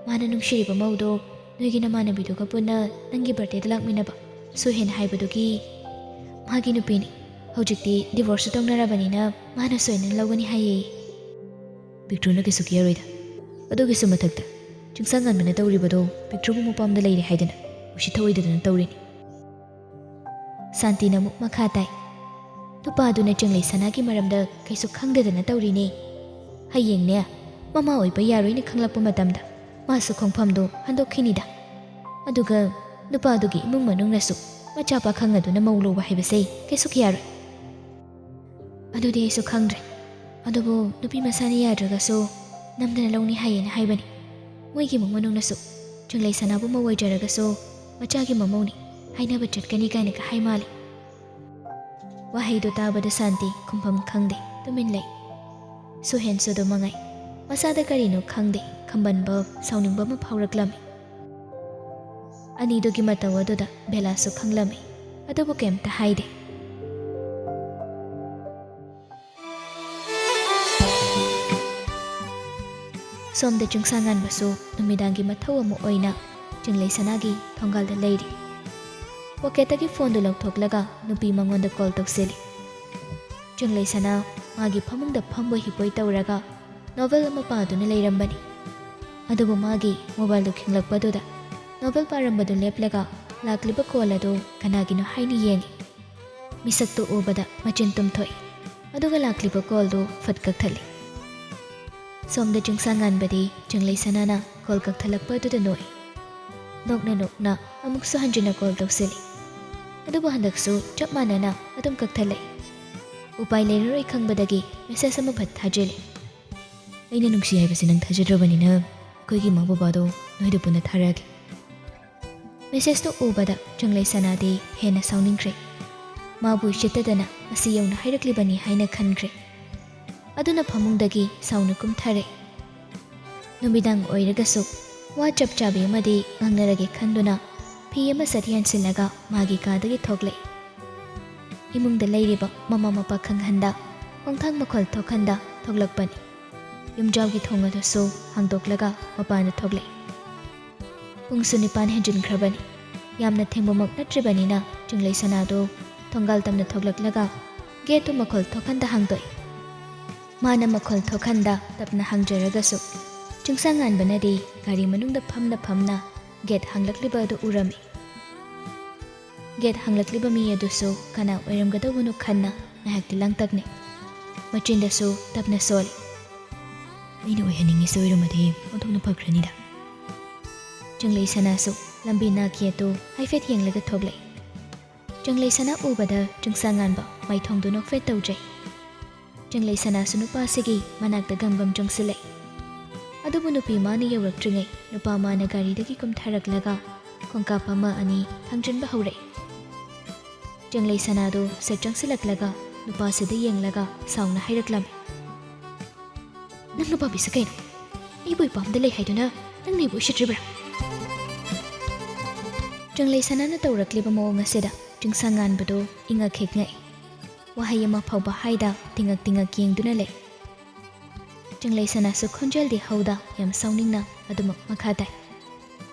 ꯃꯥꯅ ꯅꯨꯡꯁꯤꯔꯤꯕ ꯃꯧꯗꯣ ꯅꯣꯏꯒꯤ ꯅꯃꯥꯟꯅꯕꯤꯗꯨꯒ ꯄꯨꯟꯅ ꯅꯪꯒꯤ ꯕꯥꯔꯗꯦꯗ ꯂꯥꯛꯃꯤꯟꯅꯕ ꯁꯨꯍꯦꯟ ꯍꯥꯏꯕꯗꯨꯒꯤ ꯃꯥꯒꯤ ꯅꯨꯄꯤꯅꯤ꯫ ꯍꯧꯖꯤꯛꯇꯤ ꯗꯤꯚꯣꯔꯁꯁꯨ ꯇꯧꯅꯔꯕꯅꯤꯅ ꯃꯥꯅ ꯁꯣꯏꯅ ꯂꯧꯒꯅꯤ ꯍꯥꯏꯌꯦ꯫" "ꯄꯤꯛꯇ꯭ꯔꯨꯅ ꯀꯩꯁꯨ ꯀꯤꯔꯣꯏꯗ꯫ ꯑꯗꯨꯒꯤꯁꯨ ꯃꯊꯛꯇ ꯆꯤꯡꯁꯥꯡꯉꯥꯟꯕꯅ ꯇꯧꯔꯤꯕꯗꯣ ꯄꯤꯛꯇ꯭ꯔꯨꯕꯨ ꯃꯄꯥꯝꯗ ꯂꯩꯔꯦ ꯍꯥꯏꯗꯅ ꯎꯁꯤꯠ ꯊꯑꯣꯏꯗꯗꯅ ꯇꯧꯔꯤꯅꯤ꯫" ꯁꯥꯟꯇꯤꯅ ꯑꯃꯨꯛ ꯃꯈꯥ ꯇꯥꯏ, "ꯅꯨꯄꯥꯗꯨꯅ ꯆꯤꯡꯂꯩ ꯁꯅꯥꯒꯤ ꯃꯔꯝꯗ ꯀꯩꯁꯨ ꯈꯪꯗꯗꯅ ꯇꯧꯔꯤꯅꯦ꯫ ꯍꯌꯦꯡꯅꯦ, ꯃꯃꯥ ꯑꯣꯏꯕ ꯌꯥꯔꯣꯏꯅ ꯈꯪꯂꯛꯄ ꯃꯇꯝꯗ ꯃꯥꯁꯨ ꯈꯣꯡꯐꯝꯗꯣ ꯍꯟꯗꯣꯛꯈꯤꯅꯤꯗ꯫ ꯑꯗꯨꯒ ꯅꯨꯄꯥꯗꯨꯒꯤ ꯏꯃꯨꯡ ꯃꯅꯨꯡꯅꯁꯨ ꯃꯆꯥ ꯄꯥꯈꯪ ꯑꯗꯨꯅ ꯃꯧ ꯂꯧꯕ ꯍꯥꯏꯕꯁꯦ ꯀꯩꯁꯨ ꯌꯥꯔꯣꯏ꯫" "ꯑꯗꯨꯗꯤ ꯑꯩꯁꯨ ꯈꯪꯗ꯭ꯔꯦ꯫ ꯑꯗꯨꯕꯨ ꯅꯨꯄꯤ ꯃꯁꯥꯅ ꯌꯥꯗ꯭ꯔꯒꯁꯨ ꯅꯝꯗꯅ ꯂꯧꯅꯤ ꯍꯥꯏꯌꯦꯅ ꯍꯥꯏꯕꯅꯤ꯫ ꯃꯣꯏꯒꯤ ꯏꯃꯨꯡ ꯃꯅꯨꯡꯅꯁꯨ ꯆꯤꯡꯂꯩ ꯁꯅꯥꯕꯨ ꯃꯧ ꯑꯣꯏꯖꯔꯒꯁꯨ ꯃꯆꯥꯒꯤ ꯃꯃꯧꯅꯤ, ꯍꯥꯏꯅꯕ ꯆꯠꯀꯅꯤ ꯀꯥꯏꯅꯒ ꯍꯥꯏ ꯃꯥꯜꯂꯤ꯫" ꯋꯥꯍꯩꯗꯨ ꯇꯥꯕꯗ ꯁꯥꯟꯇꯤ ꯈꯨꯝꯐꯝ ꯈꯪꯗꯦ, ꯇꯨꯃꯤꯟ ꯂꯩ꯫ ꯁꯨꯍꯦꯟꯁꯨ ꯑꯗꯨ ꯃꯉꯥꯏ꯫ ꯃꯁꯥꯗ ꯀꯔꯤꯅꯣ ꯈꯪꯗꯦ, ꯈꯝꯕꯟꯕ, ꯁꯥꯎꯅꯤꯡꯕ ꯑꯃ ꯐꯥꯎꯔꯛꯂꯝꯃꯤ꯫ ꯑꯅꯤꯗꯨꯒꯤ ꯃꯇꯧ ꯑꯗꯨꯗ ꯕꯦꯂꯥꯁꯨ ꯈꯪꯂꯝꯃꯤ, ꯑꯗꯨꯕꯨ ꯀꯩꯝꯇ ꯍꯥꯏꯗꯦ꯫ ꯁꯣꯝꯗ ꯆꯤꯡꯁꯥꯡꯉꯥꯟꯕꯁꯨ ꯅꯨꯃꯤꯗꯥꯡꯒꯤ ꯃꯊꯧ ꯑꯃ ꯑꯣꯏꯅ ꯆꯤꯡꯂꯩ ꯁꯅꯥꯒꯤ ꯊꯣꯡꯒꯥꯜꯗ ꯂꯩꯔꯤ꯫ ꯄꯣꯀꯦꯠꯇꯒꯤ ꯐꯣꯟꯗꯨ ꯂꯧꯊꯣꯛꯂꯒ ꯅꯨꯄꯤ ꯃꯉꯣꯟꯗ ꯀꯣꯜ ꯇꯧꯁꯤꯜꯂꯤ꯫ ꯆꯤꯡꯂꯩ ꯁꯅꯥ ꯃꯥꯒꯤ ꯐꯃꯨꯡꯗ ꯐꯝꯕꯣꯏ ꯍꯤꯞꯄꯣꯏ ꯇꯧꯔꯒ ꯅꯣꯚꯦꯜ ꯑꯃ ꯄꯥꯗꯨꯅ ꯂꯩꯔꯝꯕꯅꯤ꯫ ꯑꯗꯨꯕꯨ ꯃꯥꯒꯤ ꯃꯣꯕꯥꯏꯜꯗꯨ ꯈꯤꯡꯂꯛꯄꯗꯨꯗ ꯅꯣꯚꯦꯜ ꯄꯥꯔꯝꯕꯗꯨ ꯂꯦꯞꯂꯒ ꯂꯥꯛꯂꯤꯕ ꯀꯣꯜ ꯑꯗꯨ ꯀꯅꯥꯒꯤꯅꯣ ꯍꯥꯏꯅ ꯌꯦꯡꯉꯤ꯫ ꯃꯤꯁꯛꯇꯨ ꯎꯕꯗ ꯃꯆꯤꯟ ꯇꯨꯝꯊꯣꯛꯏ꯫ ꯑꯗꯨꯒ ꯂꯥꯛꯂꯤꯕ ꯀꯣꯜꯗꯨ ꯐꯠ ꯀꯛꯊꯠꯂꯤ꯫ ꯁꯣꯝꯗ ꯆꯤꯡꯁꯥꯡꯉꯥꯟꯕꯗꯤ ꯆꯤꯡꯂꯩ ꯁꯅꯥꯅ ꯀꯣꯜ ꯀꯛꯊꯠꯂꯛꯄ ꯑꯗꯨꯗ ꯅꯣꯛꯏ꯫ ꯅꯣꯛꯅ ꯅꯣꯛꯅ ꯑꯃꯨꯛꯁꯨ ꯍꯟꯖꯤꯟꯅ ꯀꯣꯜ ꯇꯧꯁꯤꯜꯂꯤ꯫ ꯑꯗꯨꯕꯨ ꯍꯟꯗꯛꯁꯨ ꯆꯞ ꯃꯥꯟꯅꯅ ꯑꯗꯨꯝ ꯀꯛꯊꯠꯂꯛꯏ꯫ ꯎꯄꯥꯏ ꯂꯩꯔꯔꯣꯏ ꯈꯪꯕꯗꯒꯤ ꯃꯦꯁꯦꯖ ꯑꯃ ꯐꯠ ꯊꯥꯖꯤꯜꯂꯤ꯫ "ꯑꯩꯅ ꯅꯨꯡꯁꯤ ꯍꯥꯏꯕꯁꯤ ꯅꯪ ꯊꯥꯖꯗ꯭ꯔꯕꯅꯤꯅ ꯑꯩꯈꯣꯏꯒꯤ ꯏꯃꯥ ꯕꯕꯥꯗꯣ ꯅꯣꯏꯗ ꯄꯨꯟꯅ ꯊꯥꯔꯛꯑꯒꯦ꯫" ꯃꯦꯁꯦꯖꯇꯨ ꯎꯕꯗ ꯆꯤꯡꯂꯩ ꯁꯅꯥꯗꯤ ꯍꯦꯟꯅ ꯁꯥꯎꯅꯤꯡꯈ꯭ꯔꯦ꯫ ꯃꯥꯕꯨ ꯎꯁꯤꯠꯇꯗꯅ ꯃꯁꯤ ꯌꯧꯅ ꯍꯥꯏꯔꯛꯂꯤꯕꯅꯤ ꯍꯥꯏꯅ ꯈꯟꯈ꯭ꯔꯦ꯫ ꯑꯗꯨꯅ ꯐꯃꯨꯡꯗꯒꯤ ꯁꯥꯎꯅ ꯀꯨꯝꯊꯔꯦ꯫ ꯅꯨꯃꯤꯗꯥꯡ ꯑꯣꯏꯔꯒꯁꯨ ꯋꯥ ꯆꯞ ꯆꯥꯕꯤ ꯑꯃꯗꯤ ꯉꯥꯡꯅꯔꯒꯦ ꯈꯟꯗꯨꯅ ꯐꯤ ꯑꯃ ꯁꯠ ꯌꯥꯟꯁꯤꯜꯂꯒ ꯃꯥꯒꯤ ꯀꯥꯗꯒꯤ ꯊꯣꯛꯂꯛꯏ꯫ ꯏꯃꯨꯡꯗ ꯂꯩꯔꯤꯕ ꯃꯃꯥ ꯃꯄꯥ ꯈꯪꯍꯟꯗ, ꯈꯣꯡꯊꯥꯡ ꯃꯈꯣꯜ ꯊꯣꯛꯍꯟꯗ, ꯊꯣꯛꯂꯛꯄꯅꯤ꯫ ꯌꯨꯝꯖꯥꯎꯒꯤ ꯊꯣꯡ ꯑꯗꯨꯁꯨ ꯍꯥꯡꯗꯣꯛꯂꯒ ꯃꯄꯥꯟꯗ ꯊꯣꯛꯂꯛꯏ꯫ ꯄꯨꯡꯁꯨ ꯅꯤꯄꯥꯟ ꯍꯦꯟꯖꯤꯟꯈ꯭ꯔꯕꯅꯤ꯫ ꯌꯥꯝꯅ ꯊꯦꯡꯕꯃꯛ ꯅꯠꯇ꯭ꯔꯤꯕꯅꯤꯅ ꯆꯤꯡꯂꯩ ꯁꯅꯥꯗꯨ ꯊꯣꯡꯒꯥꯜ ꯇꯝꯅ ꯊꯣꯛꯂꯛꯂꯒ ꯒꯦꯠꯇꯨ ꯃꯈꯣꯜ ꯊꯣꯛꯍꯟꯗ ꯍꯥꯡꯗꯣꯛꯏ꯫ ꯃꯥꯅ ꯃꯈꯣꯜ ꯊꯣꯛꯍꯟꯗ ꯇꯞꯅ ꯍꯥꯡꯖꯔꯒꯁꯨ ꯆꯤꯡꯁꯥꯡꯉꯥꯟꯕꯅꯗꯤ ꯒꯥꯔꯤ ꯃꯅꯨꯡꯗ ꯐꯝꯅ ꯐꯝꯅ ꯒꯦꯠ ꯍꯥꯡꯂꯛꯂꯤꯕ ꯑꯗꯨ ꯎꯔꯝꯃꯤ꯫ ꯒꯦꯠ ꯍꯥꯡꯂꯛꯂꯤꯕ ꯃꯤ ꯑꯗꯨꯁꯨ ꯀꯅꯥ ꯑꯣꯏꯔꯝꯒꯗꯧꯕꯅꯣ ꯈꯟꯅ ꯉꯥꯏꯍꯥꯛꯇꯤ ꯂꯥꯡꯇꯛꯅꯩ꯫ ꯃꯆꯤꯟꯗꯁꯨ ꯇꯞꯅ ꯁꯣꯜꯂꯤ꯫ "ꯑꯩꯅ ꯑꯣꯏꯍꯟꯅꯤꯡꯉꯤꯁꯦ ꯑꯣꯏꯔꯝꯃꯗꯤ ꯑꯣꯟꯊꯣꯛꯅ ꯐꯈ꯭ꯔꯅꯤꯗ꯫" ꯆꯤꯡꯂꯩ ꯁꯅꯥꯁꯨ ꯂꯝꯕꯤ ꯅꯥꯛꯀꯤ ꯑꯗꯨ ꯍꯥꯏꯐꯦꯠ ꯌꯦꯡꯂꯒ ꯊꯣꯛꯂꯛꯏ꯫ ꯆꯤꯡꯂꯩ ꯁꯅꯥ ꯎꯕꯗ ꯆꯤꯡꯁꯥꯡꯉꯥꯟꯕ ꯃꯥꯏꯊꯣꯡꯗꯨ ꯅꯣꯛꯐꯦꯠ ꯇꯧꯖꯩ꯫ ꯆꯤꯡꯂꯩ ꯁꯅꯥꯁꯨ ꯅꯨꯄꯥꯁꯤꯒꯤ ꯃꯅꯥꯛꯇ ꯒꯝ ꯒꯝ ꯆꯪꯁꯤꯜꯂꯛꯏ꯫ ꯑꯗꯨꯕꯨ ꯅꯨꯄꯤ ꯃꯥꯅ ꯌꯧꯔꯛꯇ꯭ꯔꯤꯉꯩ ꯅꯨꯄꯥ ꯃꯥꯅ ꯒꯥꯔꯤꯗꯒꯤ ꯀꯨꯝꯊꯔꯛꯂꯒ ꯈꯣꯡꯀꯥꯞ ꯑꯃ ꯑꯅꯤ ꯊꯥꯡꯖꯤꯟꯕ ꯍꯧꯔꯛꯏ꯫ ꯆꯤꯡꯂꯩ ꯁꯅꯥꯗꯨ ꯁꯠ ꯆꯪꯁꯤꯜꯂꯛꯂꯒ ꯅꯨꯄꯥꯁꯤꯗ ꯌꯦꯡꯂꯒ ꯁꯥꯎꯅ ꯍꯥꯏꯔꯛꯂꯝꯃꯤ꯫ "ꯅꯪ ꯅꯨꯄꯥꯕꯤꯁꯦ ꯀꯩꯅꯣ? ꯑꯩꯕꯨ ꯏꯄꯥꯝꯗ ꯂꯩ ꯍꯥꯏꯗꯨꯅ ꯅꯪꯅ ꯑꯩꯕꯨ ꯎꯁꯤꯠꯇ꯭ꯔꯤꯕ꯭ꯔꯥ?" ꯆꯤꯡꯂꯩ ꯁꯅꯥꯅ ꯇꯧꯔꯛꯂꯤꯕ ꯃꯑꯣꯡ ꯑꯁꯤꯗ ꯆꯤꯡꯁꯥꯡꯉꯥꯟꯕꯗꯨ ꯏꯉꯛ ꯍꯦꯛ ꯉꯛꯏ꯫ ꯋꯥꯍꯩ ꯑꯃ ꯐꯥꯎꯕ ꯍꯥꯏꯗ ꯇꯤꯉꯛ ꯇꯤꯉꯛ ꯌꯦꯡꯗꯨꯅ ꯂꯩ꯫ ꯆꯤꯡꯂꯩ ꯁꯅꯥꯁꯨ ꯈꯣꯟꯖꯦꯜꯗꯤ ꯍꯧꯗ ꯌꯥꯝ ꯁꯥꯎꯅꯤꯡꯅ ꯑꯗꯨꯃꯛ ꯃꯈꯥ ꯇꯥꯏ꯫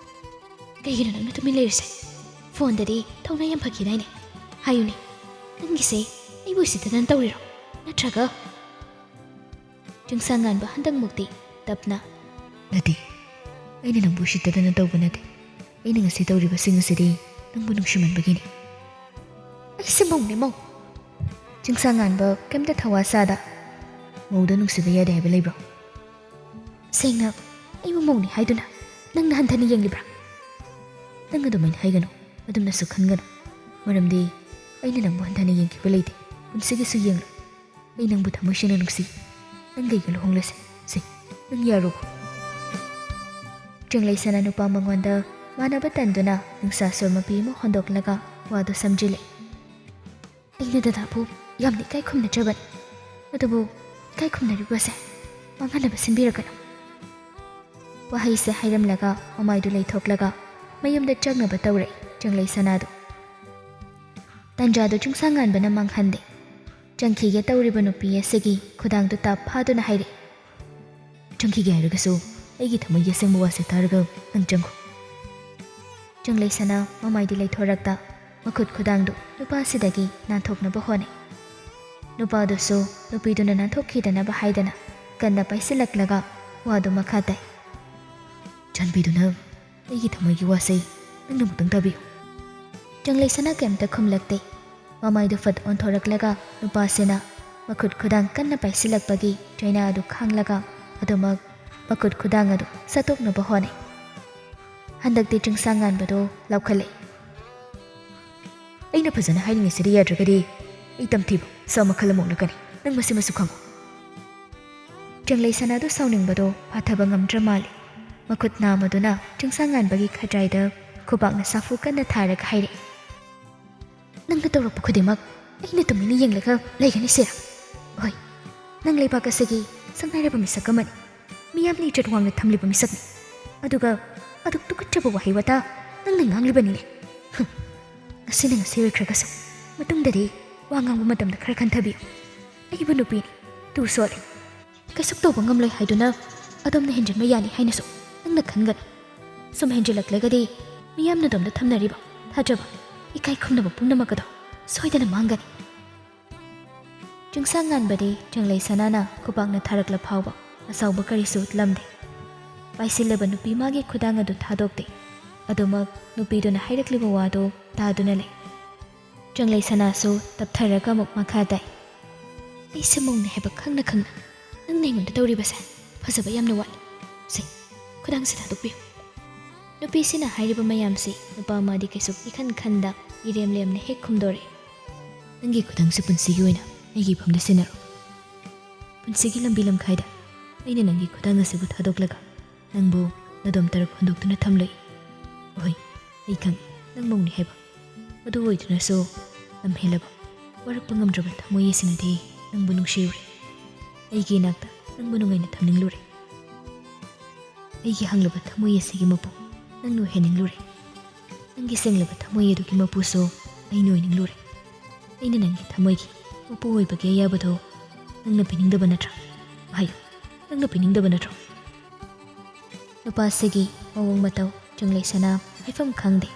"ꯀꯩꯒꯤꯅꯣ ꯅꯪꯅ ꯇꯨꯃꯤꯟ ꯂꯩꯔꯤꯁꯦ? ꯐꯣꯟꯗꯗꯤ ꯊꯧꯅꯥ ꯌꯥꯝ ꯐꯈꯤꯗꯥꯏꯅꯦ? ꯍꯥꯏꯌꯨꯅꯦ, ꯅꯪꯒꯤꯁꯦ ꯑꯩꯕꯨ ꯎꯁꯤꯠꯇꯗꯅ ꯇꯧꯔꯤꯔꯣ? ꯅꯠꯇ꯭ꯔꯒ?" ꯆꯤꯡꯁꯥꯡꯉꯥꯟꯕ ꯍꯟꯗꯛꯃꯨꯛꯇꯤ ꯇꯞꯅ, "ꯅꯠꯇꯦ, ꯑꯩꯅ ꯅꯪꯕꯨ ꯎꯁꯤꯠꯇꯗꯅ ꯇꯧꯕ ꯅꯠꯇꯦ꯫ ꯑꯩꯅ ꯉꯁꯤ ꯇꯧꯔꯤꯕꯁꯤꯡ ꯑꯁꯤꯗꯤ ꯅꯪꯕꯨ ꯅꯨꯡꯁꯤꯃꯟꯕꯒꯤꯅꯤ꯫" "ꯑꯩꯁꯦ ꯃꯧꯅꯦ, ꯃꯧ꯫" ꯆꯤꯡꯁꯥꯡꯉꯥꯟꯕ ꯀꯩꯝꯇ ꯊꯋꯥ ꯁꯥꯗ, "ꯃꯧꯗ ꯅꯨꯡꯁꯤꯕ ꯌꯥꯗꯦ ꯍꯥꯏꯕ ꯂꯩꯕ꯭ꯔꯣ? ꯁꯦꯡꯅ ꯑꯩꯕꯨ ꯃꯧꯅꯤ ꯍꯥꯏꯗꯨꯅ ꯅꯪꯅ ꯍꯟꯊꯅ ꯌꯦꯡꯂꯤꯕ꯭ꯔꯥ? ꯅꯪ ꯑꯗꯨꯃꯥꯏꯅ ꯍꯥꯏꯒꯅꯨ, ꯑꯗꯨꯝꯅꯁꯨ ꯈꯟꯒꯅꯨ꯫ ꯃꯔꯝꯗꯤ ꯑꯩꯅ ꯅꯪꯕꯨ ꯍꯟꯊꯅ ꯌꯦꯡꯈꯤꯕ ꯂꯩꯇꯦ, ꯄꯨꯟꯁꯤꯒꯤꯁꯨ ꯌꯦꯡꯂꯣꯏ꯫ ꯑꯩ ꯅꯪꯕꯨ ꯊꯃꯣꯏ ꯁꯦꯡꯅ ꯅꯨꯡꯁꯤ꯫ ꯅꯪꯒ ꯑꯩꯒ ꯂꯨꯍꯣꯡꯂꯁꯦ꯫ ꯁꯦ, ꯅꯪ ꯌꯥꯔꯣ?" ꯆꯤꯡꯂꯩ ꯁꯅꯥ ꯅꯨꯄꯥ ꯃꯉꯣꯟꯗ ꯃꯥꯟꯅꯕ ꯇꯟꯗꯨꯅ ꯅꯨꯡꯁꯥ ꯁꯣꯔ ꯃꯄꯤ ꯑꯃ ꯍꯣꯟꯗꯣꯛꯂꯒ ꯋꯥꯗꯨ ꯁꯝꯖꯤꯜꯂꯤ꯫ "ꯑꯩꯅ ꯗꯗꯥꯕꯨ ꯌꯥꯝꯅ ꯏꯀꯥꯏ ꯈꯨꯝꯅꯖꯕꯅꯤ, ꯑꯗꯨꯕꯨ ꯏꯀꯥꯏ ꯈꯨꯝꯅꯔꯤꯕꯁꯦ ꯃꯥꯡꯍꯟꯅꯕ ꯁꯤꯟꯕꯤꯔꯛꯀꯅꯨ꯫" ꯋꯥꯍꯩꯁꯦ ꯍꯥꯏꯔꯝꯂꯒ ꯃꯃꯥꯏꯗꯨ ꯂꯩꯊꯣꯛꯂꯒ ꯃꯌꯨꯝꯗ ꯆꯪꯅꯕ ꯇꯧꯔꯛꯏ ꯆꯤꯡꯂꯩ ꯁꯅꯥꯗꯨ꯫ ꯇꯟꯖꯥꯗꯨ ꯆꯤꯡꯁꯥꯡꯉꯥꯟꯕꯅ ꯃꯥꯡꯍꯟꯗꯦ꯫ ꯆꯪꯈꯤꯒꯦ ꯇꯧꯔꯤꯕ ꯅꯨꯄꯤ ꯑꯁꯤꯒꯤ ꯈꯨꯗꯥꯡꯗꯨ ꯇꯥꯞ ꯐꯥꯗꯨꯅ ꯍꯥꯏꯔꯛꯏ꯫ "ꯆꯪꯈꯤꯒꯦ ꯍꯥꯏꯔꯒꯁꯨ ꯑꯩꯒꯤ ꯊꯃꯣꯏꯒꯤ ꯑꯁꯦꯡꯕ ꯋꯥꯁꯦ ꯇꯥꯔꯒ ꯅꯪ ꯆꯪꯈꯣ꯫" ꯆꯪꯂꯩꯁꯅꯥ ꯃꯃꯥꯏꯗꯤ ꯂꯩꯊꯣꯔꯛꯇ ꯃꯈꯨꯠ ꯈꯨꯗꯥꯡꯗꯨ ꯅꯨꯄꯥꯁꯤꯗꯒꯤ ꯅꯥꯟꯊꯣꯛꯅꯕ ꯍꯣꯠꯅꯩ꯫ ꯅꯨꯄꯥꯗꯨꯁꯨ ꯅꯨꯄꯤꯗꯨꯅ ꯅꯥꯟꯊꯣꯛꯈꯤꯗꯅꯕ ꯍꯥꯏꯗꯅ ꯀꯟꯅ ꯄꯥꯏꯁꯤꯜꯂꯛꯂꯒ ꯋꯥꯗꯨ ꯃꯈꯥ ꯇꯥꯏ꯫ "ꯆꯥꯟꯕꯤꯗꯨꯅ ꯑꯩꯒꯤ ꯊꯃꯣꯏꯒꯤ ꯋꯥꯁꯦ ꯅꯪꯅ ꯑꯃꯨꯛꯇꯪ ꯇꯥꯕꯤꯌꯨ꯫" ꯆꯪꯂꯩꯁꯅꯥ ꯀꯩꯝꯇ ꯈꯨꯝꯂꯛꯇꯦ꯫ ꯃꯃꯥꯏꯗꯨ ꯐꯠ ꯑꯣꯟꯊꯣꯔꯛꯂꯒ ꯅꯨꯄꯥꯁꯤꯅ ꯃꯈꯨꯠ ꯈꯨꯗꯥꯡ ꯀꯟꯅ ꯄꯥꯏꯁꯤꯜꯂꯛꯄꯒꯤ ꯆꯩꯅꯥ ꯑꯗꯨ ꯈꯥꯡꯂꯒ ꯑꯗꯨꯃꯛ ꯃꯈꯨꯠ ꯈꯨꯗꯥꯡ ꯑꯗꯨ ꯁꯠꯇꯣꯛꯅꯕ ꯍꯣꯠꯅꯩ꯫ ꯍꯟꯗꯛꯇꯤ ꯆꯤꯡꯁꯥꯡ ꯉꯥꯟꯕꯗꯨ ꯂꯥꯎꯈꯠꯂꯛꯏ꯫ "ꯑꯩꯅ ꯐꯖꯅ ꯍꯥꯏꯔꯤꯉꯩꯁꯤꯗ ꯌꯥꯗ꯭ꯔꯒꯗꯤ ꯑꯩ ꯇꯝꯊꯤꯕ ꯁꯥ ꯃꯈꯜ ꯑꯃ ꯑꯣꯜꯂꯛꯀꯅꯤ꯫ ꯅꯪ ꯃꯁꯤꯃꯁꯨ ꯈꯪꯉꯨ꯫" ꯆꯪꯂꯩꯁꯅꯥꯗꯨ ꯁꯥꯎꯅꯤꯡꯕꯗꯣ ꯐꯥꯊꯕ ꯉꯝꯗ꯭ꯔ ꯃꯥꯜꯂꯤ꯫ ꯃꯈꯨꯠ ꯅꯥꯝꯃꯗꯨꯅ ꯆꯤꯡꯁꯥꯡ ꯉꯥꯟꯕꯒꯤ ꯈꯖꯥꯏꯗ ꯈꯨꯕꯥꯛꯅ ꯁꯥꯐꯨ ꯀꯟꯅ ꯊꯥꯔꯒ ꯍꯥꯏꯔꯛꯏ꯫ "ꯅꯪꯅ ꯇꯧꯔꯛꯄ ꯈꯨꯗꯤꯡꯃꯛ ꯑꯩꯅ ꯇꯨꯃꯤꯟꯅ ꯌꯦꯡꯂꯒ ꯂꯩꯒꯅꯤ ꯁꯤꯔꯥ? ꯍꯣꯏ, ꯅꯪ ꯂꯩꯕꯥꯛ ꯑꯁꯤꯒꯤ ꯁꯛꯅꯥꯏꯔꯕ ꯃꯤꯁꯛ ꯑꯃꯅꯤ꯫ ꯃꯤꯌꯥꯝꯅ ꯏꯖꯠ ꯋꯥꯡꯅ ꯊꯝꯂꯤꯕ ꯃꯤꯁꯛꯅꯤ꯫ ꯑꯗꯨꯒ ꯑꯗꯨꯛ ꯇꯨꯀꯠꯆꯕ ꯋꯥꯍꯩ ꯋꯥꯇꯥ ꯅꯪꯅ ꯉꯥꯡꯂꯤꯕꯅꯤꯅꯦ꯫ ꯍꯨꯝ, ꯉꯁꯤꯅ ꯉꯁꯤ ꯑꯣꯏꯈ꯭ꯔꯒꯁꯨ ꯃꯇꯨꯡꯗꯗꯤ ꯋꯥ ꯉꯥꯡꯕ ꯃꯇꯝꯗ ꯈꯔ ꯈꯟꯊꯕꯤꯌꯨ꯫ ꯑꯩꯕꯨ ꯅꯨꯄꯤꯅꯤ, ꯇꯨ ꯁꯣꯠꯂꯤ꯫ ꯀꯩꯁꯨ ꯇꯧꯕ ꯉꯝꯂꯣꯏ ꯍꯥꯏꯗꯨꯅ ꯑꯗꯣꯝꯅ ꯍꯦꯟꯖꯤꯟꯕ ꯌꯥꯅꯤ ꯍꯥꯏꯅꯁꯨ ꯅꯪꯅ ꯈꯟꯒꯅꯨ꯫ ꯁꯨꯝ ꯍꯦꯟꯖꯤꯜꯂꯛꯂꯒꯗꯤ ꯃꯤꯌꯥꯝꯅ ꯑꯗꯣꯝꯗ ꯊꯝꯅꯔꯤꯕ ꯊꯥꯖꯕ, ꯏꯀꯥꯏ ꯈꯨꯝꯅꯕ ꯄꯨꯝꯅꯃꯛ ꯑꯗꯣ ꯁꯣꯏꯗꯅ ꯃꯥꯡꯒꯅꯤ꯫" ꯆꯤꯡꯁꯥꯡ ꯉꯥꯟꯕꯗꯤ ꯆꯪꯂꯩꯁꯅꯥꯅ ꯈꯨꯄꯥꯛꯅ ꯊꯥꯔꯛꯂ ꯐꯥꯎꯕ ꯑꯁꯥꯎꯕ ꯀꯔꯤꯁꯨ ꯎꯠꯂꯝꯗꯦ꯫ ꯄꯥꯏꯁꯤꯜꯂꯕ ꯅꯨꯄꯤ ꯃꯥꯒꯤ ꯈꯨꯗꯥꯡ ꯑꯗꯨ ꯊꯥꯗꯣꯛꯇꯦ꯫ ꯑꯗꯨꯃꯛ ꯅꯨꯄꯤꯗꯨꯅ ꯍꯥꯏꯔꯛꯂꯤꯕ ꯋꯥꯗꯨ ꯇꯥꯗꯨꯅ ꯂꯩ꯫ ꯆꯪꯂꯩꯁꯅꯥꯁꯨ ꯇꯞꯊꯔꯒ ꯑꯃꯨꯛ ꯃꯈꯥ ꯇꯥꯏ꯫ "ꯑꯩꯁꯦ ꯃꯧꯅꯦ ꯍꯥꯏꯕ ꯈꯪꯅ ꯈꯪꯅ ꯅꯪꯅ ꯑꯩꯉꯣꯟꯗ ꯇꯧꯔꯤꯕꯁꯦ ꯐꯖꯕ ꯌꯥꯝꯅ ꯋꯥꯠꯂꯤ꯫ ꯁꯦ, ꯈꯨꯗꯥꯡꯁꯦ ꯊꯥꯗꯣꯛꯄꯤꯌꯨ꯫" ꯅꯨꯄꯤꯁꯤꯅ ꯍꯥꯏꯔꯤꯕ ꯃꯌꯥꯝꯁꯤ ꯅꯨꯄꯥ ꯑꯃꯗꯤ ꯀꯩꯁꯨ ꯏꯈꯟ ꯈꯟꯗ ꯏꯔꯦꯝ ꯂꯦꯝꯅ ꯍꯦꯛ ꯈꯨꯝꯗꯣꯔꯛꯏ꯫ "ꯅꯪꯒꯤ ꯈꯨꯗꯥꯡꯁꯦ ꯄꯨꯟꯁꯤꯒꯤ ꯑꯣꯏꯅ ꯑꯩꯒꯤ ꯏꯐꯝꯗ ꯁꯤꯟꯅꯔꯣ꯫ ꯄꯨꯟꯁꯤꯒꯤ ꯂꯝꯕꯤ ꯂꯝꯈꯥꯏꯗ ꯑꯩꯅ ꯅꯪꯒꯤ ꯈꯨꯗꯥꯡ ꯑꯁꯤꯕꯨ ꯊꯥꯗꯣꯛꯂꯒ ꯅꯪꯕꯨ ꯅꯗꯣꯝ ꯇꯔꯛ ꯍꯨꯟꯗꯣꯛꯇꯨꯅ ꯊꯝꯂꯣꯏ꯫ ꯍꯣꯏ, ꯑꯩ ꯈꯪꯏ ꯅꯪ ꯃꯧꯅꯤ ꯍꯥꯏꯕ꯫ ꯑꯗꯨ ꯑꯣꯏꯗꯨꯅꯁꯨ ꯂꯝꯍꯦꯜꯂꯕ, ꯋꯥꯔꯛꯄ ꯉꯝꯗ꯭ꯔꯕ ꯊꯃꯣꯏ ꯑꯁꯤꯅꯗꯤ ꯅꯪꯕꯨ ꯅꯨꯡꯁꯤꯔꯨꯔꯦ꯫ ꯑꯩꯒꯤ ꯏꯅꯥꯛꯇ ꯅꯪꯕꯨ ꯅꯨꯡꯉꯥꯏꯅ ꯊꯝꯅꯤꯡꯂꯨꯔꯦ꯫ ꯑꯩꯒꯤ ꯍꯪꯂꯕ ꯊꯃꯣꯏ ꯑꯁꯤꯒꯤ ꯃꯄꯨ ꯅꯪꯅ ꯑꯣꯏꯍꯟꯅꯤꯡꯂꯨꯔꯦ꯫ ꯅꯪꯒꯤ ꯁꯦꯡꯂꯕ ꯊꯃꯣꯏ ꯑꯗꯨꯒꯤ ꯃꯄꯨꯁꯨ ꯑꯩꯅ ꯑꯣꯏꯅꯤꯡꯂꯨꯔꯦ꯫ ꯑꯩꯅ ꯅꯪꯒꯤ ꯊꯃꯣꯏꯒꯤ ꯃꯄꯨ ꯑꯣꯏꯕꯒꯤ ꯑꯌꯥꯕꯗꯣ ꯅꯪꯅ ꯄꯤꯅꯤꯡꯗꯕ ꯅꯠꯇ꯭ꯔꯥ? ꯍꯥꯏꯌꯨ, ꯅꯪꯅ ꯄꯤꯅꯤꯡꯗꯕ ꯅꯠꯇ꯭ꯔꯣ? ꯅꯨꯄꯥꯁꯤꯒꯤ ꯃꯑꯣꯡ ꯃꯇꯧ, ꯆꯪꯂꯩ ꯁꯅꯥ ꯍꯥꯏꯐꯝ ꯈꯪꯗꯦ꯫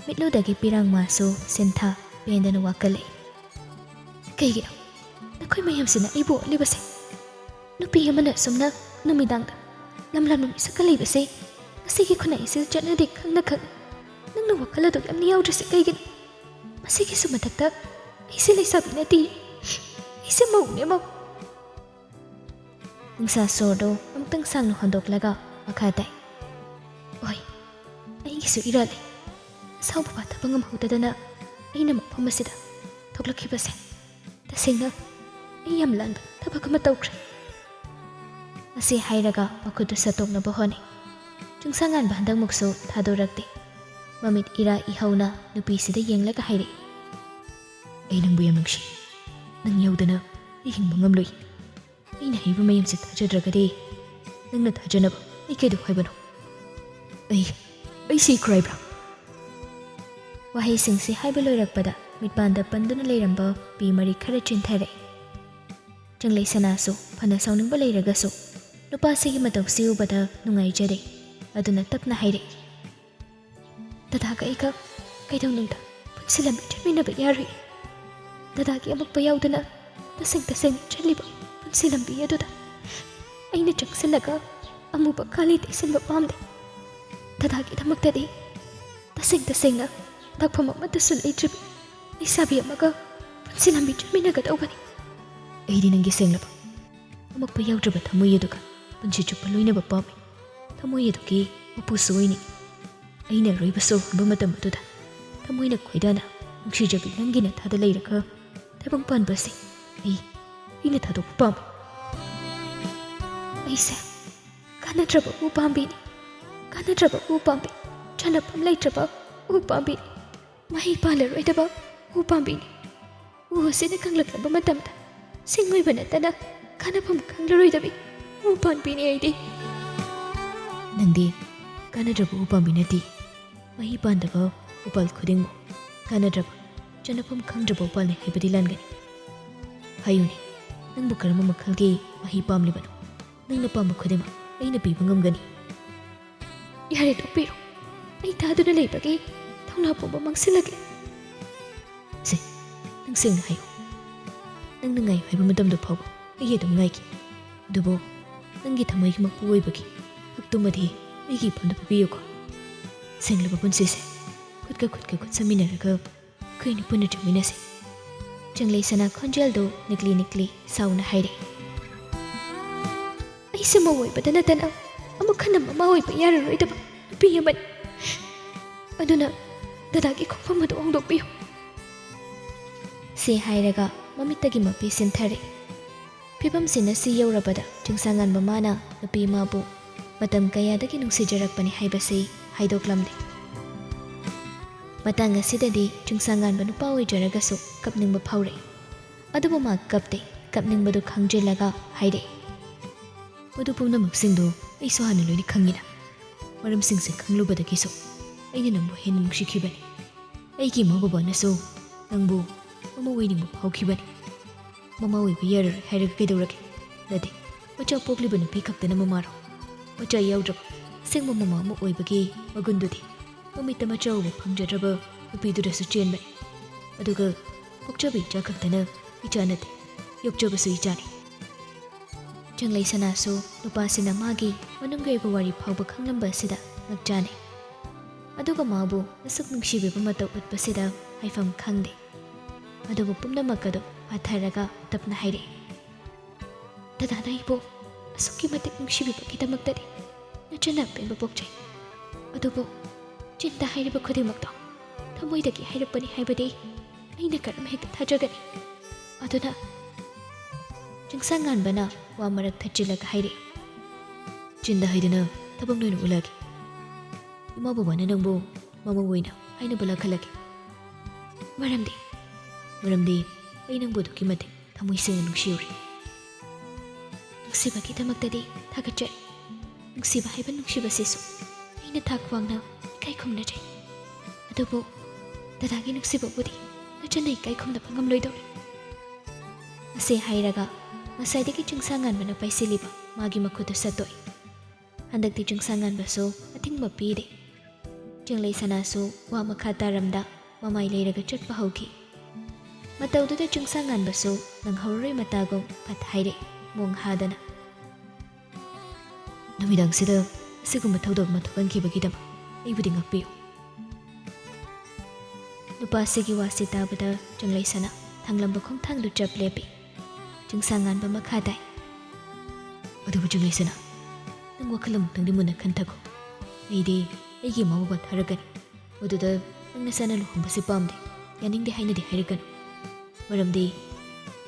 ꯃꯤꯠꯂꯨꯗꯒꯤ ꯄꯤꯔꯥꯡ ꯃꯥꯁꯨ ꯁꯤꯟꯊꯥ ꯄꯦꯟꯗꯅ ꯋꯥꯀꯠꯂꯛꯏ꯫ ꯀꯩꯒꯤꯅꯣ ꯅꯈꯣꯏ ꯃꯌꯥꯝꯁꯤꯅ ꯑꯩꯕꯨ ꯑꯣꯠꯂꯤꯕꯁꯦ? ꯅꯨꯄꯤ ꯑꯃꯅ ꯑꯁꯨꯝꯅ ꯅꯨꯃꯤꯗꯥꯡꯗ ꯂꯝꯂꯥꯟꯕ ꯃꯤꯁꯛꯀ ꯂꯩꯕꯁꯦ ꯉꯁꯤꯒꯤ ꯈꯨꯟꯅꯥꯏ ꯑꯁꯤꯗ ꯆꯠꯅꯗꯦ ꯈꯪꯅ ꯈꯪꯅ꯫ ꯅꯪꯅ ꯋꯥꯈꯜ ꯑꯗꯨꯛ ꯌꯥꯝꯅ ꯌꯥꯎꯗ꯭ꯔꯤꯁꯦ ꯀꯩꯒꯤꯅꯣ? ꯃꯁꯤꯒꯤꯁꯨ ꯃꯊꯛꯇ ꯑꯩꯁꯦ ꯂꯩꯁꯥꯕꯤ ꯅꯠꯇꯦ, ꯑꯩꯁꯦ ꯃꯧꯅꯦ, ꯃꯧ꯫ ꯅꯨꯡꯁꯥ ꯁꯣꯔꯗꯨ ꯑꯃꯨꯛꯇꯪ ꯁꯥꯡꯅ ꯍꯣꯟꯗꯣꯛꯂꯒ ꯃꯈꯥ ꯇꯥꯏ꯫ ꯍꯣꯏ, ꯑꯩꯒꯤꯁꯨ ꯏꯔꯥꯜ ꯂꯩ꯫ ꯑꯁꯥꯎꯕ ꯐꯥꯊꯕ ꯉꯝꯍꯧꯗꯗꯅ ꯑꯩꯅ ꯃꯐꯝ ꯑꯁꯤꯗ ꯊꯣꯛꯂꯛꯈꯤꯕꯁꯦ꯫ ꯇꯁꯦꯡꯅ ꯑꯩ ꯌꯥꯝ ꯂꯥꯟꯕ ꯊꯕꯛ ꯑꯃ ꯇꯧꯈ꯭ꯔꯦ꯫ ꯑꯁꯤ ꯍꯥꯏꯔꯒ ꯃꯈꯨꯠꯇꯨ ꯁꯠꯇꯣꯛꯅꯕ ꯍꯣꯠꯅꯩ꯫ ꯆꯨꯡꯁꯥ ꯉꯥꯟꯕ ꯍꯟꯗꯛꯃꯨꯛꯁꯨ ꯊꯥꯗꯣꯔꯛꯇꯦ꯫ ꯃꯃꯤꯠ ꯏꯔꯥ ꯏꯍꯧꯅ ꯅꯨꯄꯤꯁꯤꯗ ꯌꯦꯡꯂꯒ ꯍꯥꯏꯔꯛꯏ꯫ ꯑꯩ ꯅꯪꯕꯨ ꯌꯥꯝ ꯅꯨꯡꯁꯤ꯫ ꯅꯪ ꯌꯥꯎꯗꯅ ꯑꯩ ꯍꯤꯡꯕ ꯉꯝꯂꯣꯏ꯫ ꯑꯩꯅ ꯍꯥꯏꯕ ꯃꯌꯥꯝꯁꯦ ꯊꯥꯖꯗ꯭ꯔꯒꯗꯤ ꯅꯪꯅ ꯊꯥꯖꯅꯕ ꯑꯩ ꯀꯩꯗꯧ ꯍꯥꯏꯕꯅꯣ? ꯑꯩ, ꯑꯩ ꯁꯤꯈ꯭ꯔꯣ ꯍꯥꯏꯕ꯭ꯔꯥ? ꯋꯥꯍꯩꯁꯤꯡꯁꯤ ꯍꯥꯏꯕ ꯂꯣꯏꯔꯛꯄꯗ ꯃꯤꯠꯄꯥꯟꯗ ꯄꯟꯗꯨꯅ ꯂꯩꯔꯝꯕ ꯄꯤ ꯃꯔꯤ ꯈꯔ ꯆꯤꯟꯊꯔꯛꯏ꯫ ꯆꯪꯂꯩ ꯁꯅꯥꯁꯨ ꯐꯅ ꯁꯥꯎꯅꯤꯡꯕ ꯂꯩꯔꯒꯁꯨ ꯅꯨꯄꯥꯁꯤꯒꯤ ꯃꯇꯧꯁꯤ ꯎꯕꯗ ꯅꯨꯡꯉꯥꯏꯖꯔꯦ꯫ ꯑꯗꯨꯅ ꯇꯞꯅ ꯍꯥꯏꯔꯛꯏ꯫ ꯗꯗꯥꯒ ꯑꯩꯒ ꯀꯩꯗꯧꯅꯨꯡꯗ ꯄꯨꯟꯁꯤ ꯂꯝꯕꯤ ꯆꯠꯃꯤꯟꯅꯕ ꯌꯥꯔꯣꯏ꯫ ꯗꯗꯥꯒꯤ ꯑꯃꯛꯄ ꯌꯥꯎꯗꯅ ꯇꯁꯦꯡ ꯇꯁꯦꯡꯅ ꯆꯠꯂꯤꯕ ꯄꯨꯟꯁꯤ ꯂꯝꯕꯤ ꯑꯗꯨꯗ ꯑꯩꯅ ꯆꯪꯁꯤꯜꯂꯒ ꯑꯃꯨꯕ ꯀꯥꯂꯤ ꯇꯩꯁꯤꯟꯕ ꯄꯥꯝꯗꯦ꯫ ꯗꯗꯥꯒꯤꯗꯃꯛꯇꯗꯤ ꯇꯁꯦꯡ ꯇꯁꯦꯡꯅ ꯂꯥꯛꯐꯝ ꯑꯃꯠꯇꯁꯨ ꯂꯩꯇ꯭ꯔꯤꯕꯤ ꯂꯩꯁꯥꯕꯤ ꯑꯃꯒ ꯄꯨꯟꯁꯤ ꯂꯝꯕꯤ ꯆꯠꯃꯤꯟꯅꯒꯗꯧꯕꯅꯤ꯫ ꯑꯩꯗꯤ ꯅꯪꯒꯤ ꯁꯦꯡꯂꯕ ꯑꯃꯛꯄ ꯌꯥꯎꯗ꯭ꯔꯕ ꯊꯃꯣꯏ ꯑꯗꯨꯒ ꯄꯨꯟꯁꯤ ꯆꯨꯞꯄ ꯂꯣꯏꯅꯕ ꯄꯥꯝꯃꯤ꯫ ꯊꯃꯣꯏ ꯑꯗꯨꯒꯤ ꯃꯄꯨꯁꯨ ꯑꯣꯏꯅꯤꯡꯏ꯫ ꯑꯩꯅ ꯑꯔꯣꯏꯕ ꯁꯣꯔ ꯍꯣꯟꯕ ꯃꯇꯝ ꯑꯗꯨꯗ ꯊꯃꯣꯏꯅ ꯈꯣꯏꯗꯥꯅ ꯅꯨꯡꯁꯤꯖꯕꯤ ꯅꯪꯒꯤ ꯅꯊꯥꯗ ꯂꯩꯔꯒ ꯇꯥꯏꯕꯪ ꯄꯥꯟꯕꯁꯦ ꯑꯩ, ꯑꯩꯅ ꯊꯥꯗꯣꯛꯄ ꯄꯥꯝꯃꯤ꯫ ꯑꯩꯁꯦ ꯀꯥꯟꯅꯗ꯭ꯔꯕ ꯎ ꯄꯥꯝꯕꯤꯅꯤ, ꯀꯥꯟꯅꯗ꯭ꯔꯕ ꯎ ꯄꯥꯝꯕꯤ, ꯆꯥꯅꯐꯝ ꯂꯩꯇ꯭ꯔꯕ ꯎ ꯄꯥꯝꯕꯤꯅꯤ, ꯃꯍꯩ ꯄꯥꯜꯂꯔꯣꯏꯗꯕ ꯎ ꯄꯥꯝꯕꯤꯅꯤ꯫ ꯎ ꯑꯁꯤꯅ ꯀꯪꯂꯛꯂꯕ ꯃꯇꯝꯗ ꯁꯤꯡ ꯑꯣꯏꯕ ꯅꯠꯇꯅ ꯀꯥꯟꯅꯐꯝ ꯈꯪꯂꯔꯣꯏꯗꯕꯤ ꯎ ꯄꯥꯝꯕꯤꯅꯤ ꯑꯩꯗꯤ꯫ ꯅꯪꯗꯤ ꯀꯥꯟꯅꯗ꯭ꯔꯕ ꯎ ꯄꯥꯝꯕꯤ ꯅꯠꯇꯦ꯫ ꯃꯍꯩ ꯄꯥꯟꯗꯕ ꯎꯄꯥꯜ ꯈꯨꯗꯤꯡꯃꯛ ꯀꯥꯟꯅꯗ꯭ꯔꯕ, ꯆꯥꯅꯐꯝ ꯈꯪꯗ꯭ꯔꯕ ꯎꯄꯥꯜꯅꯤ ꯍꯥꯏꯕꯗꯤ ꯂꯥꯟꯒꯅꯤ꯫ ꯍꯥꯏꯌꯨꯅꯦ, ꯅꯪꯕꯨ ꯀꯔꯝꯕ ꯃꯈꯜꯒꯤ ꯃꯍꯩ ꯄꯥꯝꯂꯤꯕꯅꯣ? ꯅꯪꯅ ꯄꯥꯝꯕ ꯈꯨꯗꯤꯡꯃꯛ ꯑꯩꯅ ꯄꯤꯕ ꯉꯝꯒꯅꯤ꯫ ꯌꯥꯔꯦ, ꯇꯣꯛꯄꯤꯔꯣ꯫ ꯑꯩ ꯇꯥꯗꯨꯅ ꯂꯩꯕꯒꯤ ꯊꯧꯅꯥ ꯄꯨꯝꯕ ꯃꯥꯡꯁꯤꯜꯂꯒꯦ꯫ ꯁꯦ, ꯅꯪ ꯁꯦꯡꯅ ꯍꯥꯏꯌꯨ꯫ ꯅꯪꯅ ꯉꯥꯏꯌꯨ ꯍꯥꯏꯕ ꯃꯇꯝꯗ ꯐꯥꯎꯕ ꯑꯩ ꯑꯗꯨꯝ ꯉꯥꯏꯒꯦ꯫ ꯑꯗꯨꯕꯨ ꯅꯪꯒꯤ ꯊꯃꯣꯏꯒꯤ ꯃꯄꯨ ꯑꯣꯏꯕꯒꯤ ꯍꯛꯇꯨꯃꯗꯤ ꯑꯩꯒꯤ ꯏꯐꯝꯗ ꯄꯤꯕꯤꯌꯨꯀꯣ꯫ ꯁꯦꯡꯂꯕ ꯄꯨꯟꯁꯤꯁꯦ ꯈꯨꯠꯀ ꯈꯨꯠꯀ ꯈꯨꯠ ꯁꯝꯃꯤꯟꯅꯔꯒ ꯑꯩꯈꯣꯏꯅꯤ ꯄꯨꯟꯅ ꯆꯠꯃꯤꯟꯅꯁꯦ꯫ ꯆꯪꯂꯩ ꯁꯅꯥ ꯈꯣꯟꯖꯦꯜꯗꯨ ꯅꯤꯛꯂꯤ ꯅꯤꯛꯂꯤ ꯁꯥꯎꯅ ꯍꯥꯏꯔꯦ꯫ ꯑꯩꯁꯦ ꯃꯧ ꯑꯣꯏꯕꯗ ꯅꯠꯇꯅ ꯑꯃꯨꯛ ꯍꯟꯅ ꯃꯃꯥ ꯑꯣꯏꯕ ꯌꯥꯔꯔꯣꯏꯗꯕ ꯅꯨꯄꯤ ꯑꯃꯅꯤ꯫ ꯑꯗꯨꯅ ꯗꯗꯥꯒꯤ ꯈꯣꯡꯐꯝ ꯑꯗꯨ ꯍꯣꯡꯗꯣꯛꯄꯤꯌꯨ꯫ ꯁꯤ ꯍꯥꯏꯔꯒ ꯃꯃꯤꯠꯇꯒꯤ ꯃꯄꯤ ꯁꯤꯟꯊꯔꯦ꯫ ꯐꯤꯕꯝꯁꯤꯅ ꯁꯤ ꯌꯧꯔꯕꯗ ꯆꯤꯡꯁꯥꯉꯥꯟꯕ ꯃꯥꯅ ꯅꯨꯄꯤ ꯑꯃꯕꯨ ꯃꯇꯝ ꯀꯌꯥꯗꯒꯤ ꯅꯨꯡꯁꯤꯖꯔꯛꯄꯅꯤ ꯍꯥꯏꯕꯁꯤ ꯍꯥꯏꯗꯣꯛꯂꯝꯂꯦ꯫ ꯃꯇꯥꯡ ꯑꯁꯤꯗꯗꯤ ꯆꯤꯡꯁꯥꯉꯥꯟꯕ ꯅꯨꯄꯥ ꯑꯣꯏꯖꯔꯒꯁꯨ ꯀꯞꯅꯤꯡꯕ ꯐꯥꯎꯔꯛꯏ꯫ ꯑꯗꯨꯕꯨ ꯃꯥ ꯀꯞꯇꯦ, ꯀꯞꯅꯤꯡꯕꯗꯨ ꯈꯪꯖꯤꯜꯂꯒ ꯍꯥꯏꯔꯛꯏ꯫ ꯃꯗꯨ ꯄꯨꯝꯅꯃꯛꯁꯤꯡꯗꯨ ꯑꯩꯁꯨ ꯍꯥꯟꯅ ꯂꯣꯏꯅ ꯈꯪꯉꯤꯅ꯫ ꯃꯔꯝꯁꯤꯡꯁꯦ ꯈꯪꯂꯨꯕꯗꯒꯤꯁꯨ ꯑꯩꯅ ꯅꯪꯕꯨ ꯍꯦꯟꯅ ꯅꯨꯡꯁꯤꯈꯤꯕꯅꯤ꯫ ꯑꯩꯒꯤ ꯏꯃꯥ ꯕꯕꯥꯅꯁꯨ ꯅꯪꯕꯨ ꯃꯃꯧ ꯑꯣꯏꯅꯤꯡꯕ ꯐꯥꯎꯈꯤꯕꯅꯤ꯫ ꯃꯃꯥ ꯑꯣꯏꯕ ꯌꯥꯔꯔꯣꯏ ꯍꯥꯏꯔꯒ ꯀꯩꯗꯧꯔꯒꯦ? ꯅꯠꯇꯦ, ꯃꯆꯥ ꯄꯣꯛꯂꯤꯕ ꯅꯨꯄꯤ ꯈꯛꯇꯅ ꯃꯃꯥꯔꯣ? ꯃꯆꯥ ꯌꯥꯎꯗ꯭ꯔꯕ ꯑꯁꯦꯡꯕ ꯃꯃꯥ ꯑꯃ ꯑꯣꯏꯕꯒꯤ ꯃꯒꯨꯟꯗꯨꯗꯤ ꯃꯃꯤꯠꯇ ꯃꯆꯥ ꯎꯕ ꯐꯪꯖꯗ꯭ꯔꯕ ꯅꯨꯄꯤꯗꯨꯗꯁꯨ ꯆꯦꯟꯕꯅꯤ꯫ ꯑꯗꯨꯒ ꯄꯣꯛꯆꯕ ꯏꯆꯥ ꯈꯛꯇꯅ ꯏꯆꯥ ꯅꯠꯇꯦ, ꯌꯣꯛꯆꯕꯁꯨ ꯏꯆꯥꯅꯤ꯫ ꯆꯪꯂꯩ ꯁꯅꯥꯁꯨ ꯅꯨꯄꯥꯁꯤꯅ ꯃꯥꯒꯤ ꯃꯅꯨꯡꯒꯤ ꯑꯣꯏꯕ ꯋꯥꯔꯤ ꯐꯥꯎꯕ ꯈꯪꯂꯝꯕ ꯑꯁꯤꯗ ꯉꯛꯆꯥꯅꯩ꯫ ꯑꯗꯨꯒ ꯃꯥꯕꯨ ꯑꯁꯨꯛ ꯅꯨꯡꯁꯤꯕꯤꯕ ꯃꯇꯧ ꯎꯠꯄꯁꯤꯗ ꯍꯥꯏꯐꯝ ꯈꯪꯗꯦ꯫ ꯑꯗꯨꯕꯨ ꯄꯨꯝꯅꯃꯛ ꯑꯗꯨ ꯐꯥꯊꯔꯒ ꯇꯞꯅ ꯍꯥꯏꯔꯛꯏ, "ꯗꯗꯥꯅ ꯑꯩꯕꯨ ꯑꯁꯨꯛꯀꯤ ꯃꯇꯤꯛ ꯅꯨꯡꯁꯤꯕꯤꯕꯒꯤꯗꯃꯛꯇꯗꯤ ꯅꯆꯟꯅ ꯑꯄꯦꯟꯕ ꯄꯣꯛꯆꯩ꯫ ꯑꯗꯨꯕꯨ ꯆꯤꯟꯗ ꯍꯥꯏꯔꯤꯕ ꯈꯨꯗꯤꯡꯃꯛꯇꯣ ꯊꯃꯣꯏꯗꯒꯤ ꯍꯥꯏꯔꯛꯄꯅꯤ ꯍꯥꯏꯕꯗꯤ ꯑꯩꯅ ꯀꯔꯝ ꯍꯦꯛꯇ ꯊꯥꯖꯒꯅꯤ?" ꯑꯗꯨꯅ ꯆꯤꯡꯁꯥꯡ ꯉꯥꯟꯕꯅ ꯋꯥ ꯃꯔꯛ ꯊꯠꯆꯤꯜꯂꯒ ꯍꯥꯏꯔꯛꯏ, "ꯆꯤꯟꯗ ꯍꯥꯏꯗꯅ ꯊꯕꯛ ꯂꯣꯏꯅ ꯎꯠꯂꯛꯑꯒꯦ꯫ ꯏꯃꯥ ꯕꯕꯥꯅ ꯅꯪꯕꯨ ꯃꯃꯧ ꯑꯣꯏꯅ ꯍꯥꯏꯅꯕ ꯂꯥꯛꯍꯜꯂꯒꯦ꯫ ꯃꯔꯝꯗꯤ, ꯃꯔꯝꯗꯤ ꯑꯩ ꯅꯪꯕꯨ ꯑꯗꯨꯛꯀꯤ ꯃꯇꯤꯛ ꯊꯃꯣꯏ ꯁꯦꯡꯅ ꯅꯨꯡꯁꯤꯔꯨꯔꯦ꯫ ꯅꯨꯡꯁꯤꯕꯒꯤꯗꯃꯛꯇꯗꯤ ꯊꯥꯒꯠꯆꯔꯤ꯫ ꯅꯨꯡꯁꯤꯕ ꯍꯥꯏꯕ ꯅꯨꯡꯁꯤꯕꯁꯤꯁꯨ ꯑꯩꯅ ꯊꯥꯛ ꯋꯥꯡꯅ ꯏꯀꯥꯏ ꯈꯨꯝꯅꯖꯩ꯫ ꯑꯗꯨꯕꯨ ꯗꯗꯥꯒꯤ ꯅꯨꯡꯁꯤꯕꯕꯨꯗꯤ ꯅꯆꯟꯅ ꯏꯀꯥꯏ ꯈꯨꯝꯅꯕ ꯉꯝꯂꯣꯏꯗꯧꯔꯦ꯫" ꯃꯁꯤ ꯍꯥꯏꯔꯒ ꯉꯁꯥꯏꯗꯒꯤ ꯆꯤꯡꯁꯥꯡꯉꯥꯟꯕꯅ ꯄꯥꯏꯁꯤꯜꯂꯤꯕ ꯃꯥꯒꯤ ꯃꯈꯨꯠꯇꯨ ꯁꯠꯇꯣꯛꯏ꯫ ꯍꯟꯗꯛꯇꯤ ꯆꯤꯡꯁꯥꯡꯉꯥꯟꯕꯁꯨ ꯑꯊꯤꯡꯕ ꯄꯤꯔꯦ꯫ ꯆꯤꯡꯂꯩ ꯁꯅꯥꯁꯨ ꯋꯥ ꯃꯈꯥ ꯇꯥꯔꯝꯗ ꯃꯃꯥꯏ ꯂꯩꯔꯒ ꯆꯠꯄ ꯍꯧꯈꯤ꯫ ꯃꯇꯧꯗꯨꯗ ꯆꯤꯡꯁꯥꯡꯉꯥꯟꯕꯁꯨ ꯅꯪꯍꯧꯔꯔꯣꯏ ꯃꯇꯥꯒꯨꯝ ꯐꯠ ꯍꯥꯏꯔꯦ, ꯃꯣꯡ ꯍꯥꯗꯅ꯫ "ꯅꯨꯃꯤꯗꯥꯡꯁꯤꯗ ꯑꯁꯤꯒꯨꯝꯕ ꯊꯧꯗꯣꯛ ꯑꯃ ꯊꯣꯛꯍꯟꯈꯤꯕꯒꯤꯗꯃꯛ ꯑꯩꯕꯨꯗꯤ ꯉꯥꯛꯄꯤꯌꯨ꯫" ꯅꯨꯄꯥꯁꯤꯒꯤ ꯋꯥꯁꯤ ꯇꯥꯕꯗ ꯆꯤꯡꯂꯩ ꯁꯅꯥ ꯊꯥꯡꯂꯝꯕ ꯈꯣꯡꯊꯥꯡꯗꯨ ꯆꯞ ꯂꯦꯞꯄꯤ꯫ ꯆꯤꯡꯁꯥꯡꯉꯥꯟꯕ ꯃꯈꯥ ꯇꯥꯏ꯫ "ꯑꯗꯨꯕꯨ ꯆꯤꯡꯂꯩ ꯁꯅꯥ, ꯅꯪ ꯋꯥꯈꯜ ꯑꯃꯨꯛꯇꯪꯗꯤ ꯃꯨꯟꯅ ꯈꯟꯊꯈꯣ꯫ ꯑꯩꯗꯤ ꯑꯩꯒꯤ ꯃꯃꯧ ꯊꯥꯔꯛꯀꯅꯤ꯫ ꯃꯗꯨꯗ ꯅꯪ ꯅꯁꯥꯅ ꯂꯨꯍꯣꯡꯕꯁꯤ ꯄꯥꯝꯗꯦ, ꯌꯥꯅꯤꯡꯗꯦ ꯍꯥꯏꯅꯗꯤ ꯍꯥꯏꯔꯛꯀꯅꯨ꯫ ꯃꯔꯝꯗꯤ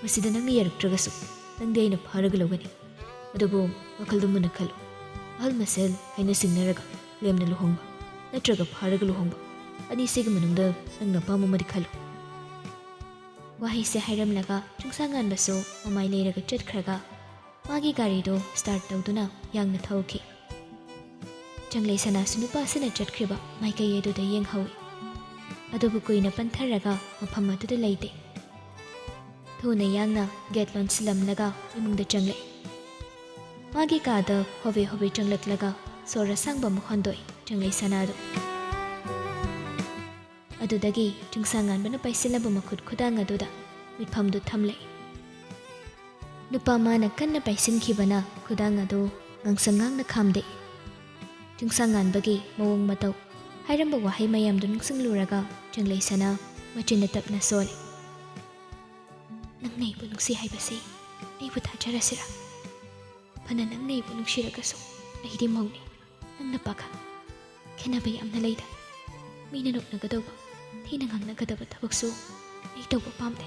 ꯃꯁꯤꯗ ꯅꯪꯅ ꯌꯥꯔꯛꯇ꯭ꯔꯒꯁꯨ ꯅꯪꯗꯤ ꯑꯩꯅ ꯐꯥꯔꯒ ꯂꯧꯒꯅꯤ꯫ ꯑꯗꯨꯕꯨ ꯋꯥꯈꯜꯗꯨ ꯃꯨꯟꯅ ꯈꯜꯂꯨ꯫ ꯑꯍꯜ ꯃꯁꯦꯜ ꯍꯥꯏꯅ ꯁꯤꯡꯅꯔꯒ ꯂꯦꯝꯅ ꯂꯨꯍꯣꯡꯕ ꯅꯠꯇ꯭ꯔꯒ ꯐꯥꯔꯒ ꯂꯨꯍꯣꯡꯕ, ꯑꯅꯤꯁꯤꯒꯤ ꯃꯅꯨꯡꯗ ꯅꯪꯅ ꯑꯄꯥꯝꯕ ꯑꯃꯗꯤ ꯈꯜꯂꯨ꯫" ꯋꯥꯍꯩꯁꯦ ꯍꯥꯏꯔꯝꯂꯒ ꯆꯤꯡꯁꯥꯡꯉꯥꯟꯕꯁꯨ ꯃꯃꯥꯏ ꯂꯩꯔꯒ ꯆꯠꯈ꯭ꯔꯒ ꯃꯥꯒꯤ ꯒꯥꯔꯤꯗꯨ start ꯇꯧꯗꯨꯅ ꯌꯥꯡꯅ ꯊꯧꯈꯤ꯫ ꯆꯤꯡꯂꯩ ꯁꯅꯥꯁꯨ ꯅꯨꯄꯥꯁꯤꯅ ꯆꯠꯈ꯭ꯔꯤꯕ ꯃꯥꯏꯀꯩ ꯑꯗꯨꯗ ꯌꯦꯡꯍꯧꯏ꯫ ꯑꯗꯨꯕꯨ ꯀꯨꯏꯅ ꯄꯟꯊꯔꯒ ꯃꯐꯝ ꯑꯗꯨꯗ ꯂꯩꯇꯦ꯫ ꯊꯨꯅ ꯌꯥꯡꯅ gate ꯂꯣꯟꯁꯤꯜꯂꯝꯂꯒ ꯏꯃꯨꯡꯗ ꯆꯪꯂꯛꯏ꯫ ꯃꯥꯒꯤ ꯀꯥꯗ ꯍꯣꯕꯦ ꯍꯣꯕꯦ ꯆꯪꯂꯛꯂꯒ ꯁꯣꯔ ꯑꯁꯥꯡꯕ ꯑꯃ ꯍꯣꯟꯗꯣꯛꯏ ꯆꯤꯡꯂꯩ ꯁꯅꯥꯗꯨ꯫ ꯑꯗꯨꯗꯒꯤ ꯆꯤꯡꯁꯥꯡꯉꯥꯟꯕꯅ ꯄꯥꯏꯁꯤꯜꯂꯕ ꯃꯈꯨꯠ ꯈꯨꯗꯥꯡ ꯑꯗꯨꯗ ꯃꯤꯠꯐꯝꯗꯨ ꯊꯝꯂꯛꯏ꯫ ꯅꯨꯄꯥ ꯃꯥꯅ ꯀꯟꯅ ꯄꯥꯏꯁꯤꯟꯈꯤꯕꯅ ꯈꯨꯗꯥꯡ ꯑꯗꯨ ꯉꯥꯡꯁꯪ ꯉꯥꯡꯅ ꯈꯥꯝꯗꯦ꯫ ꯆꯤꯡꯁꯥꯡꯉꯥꯟꯕꯒꯤ ꯃꯑꯣꯡ ꯃꯇꯧ, ꯍꯥꯏꯔꯝꯕ ꯋꯥꯍꯩ ꯃꯌꯥꯝꯗꯨ ꯅꯤꯡꯁꯤꯡꯂꯨꯔꯒ ꯆꯤꯡꯂꯩ ꯁꯅꯥ ꯃꯆꯤꯟꯅ ꯇꯞꯅ ꯁꯣꯜꯂꯤ꯫ "ꯅꯪꯅ ꯑꯩꯕꯨ ꯅꯨꯡꯁꯤ ꯍꯥꯏꯕꯁꯤ ꯑꯩꯕꯨ ꯊꯥꯖꯔꯁꯤꯔꯥ? ꯐꯅ ꯅꯪꯅ ꯑꯩꯕꯨ ꯅꯨꯡꯁꯤꯔꯒꯁꯨ ꯑꯩꯗꯤ ꯃꯧꯅꯤ, ꯅꯪꯅ ꯄꯥꯈꯪ꯫ ꯈꯦꯠꯅꯕ ꯌꯥꯝꯅ ꯂꯩꯗ꯫ ꯃꯤꯅ ꯅꯣꯛꯅꯒꯗꯧꯕ, ꯊꯤꯅ ꯉꯥꯡꯅꯒꯗꯕ ꯊꯕꯛꯁꯨ ꯑꯩ ꯇꯧꯕ ꯄꯥꯝꯗꯦ꯫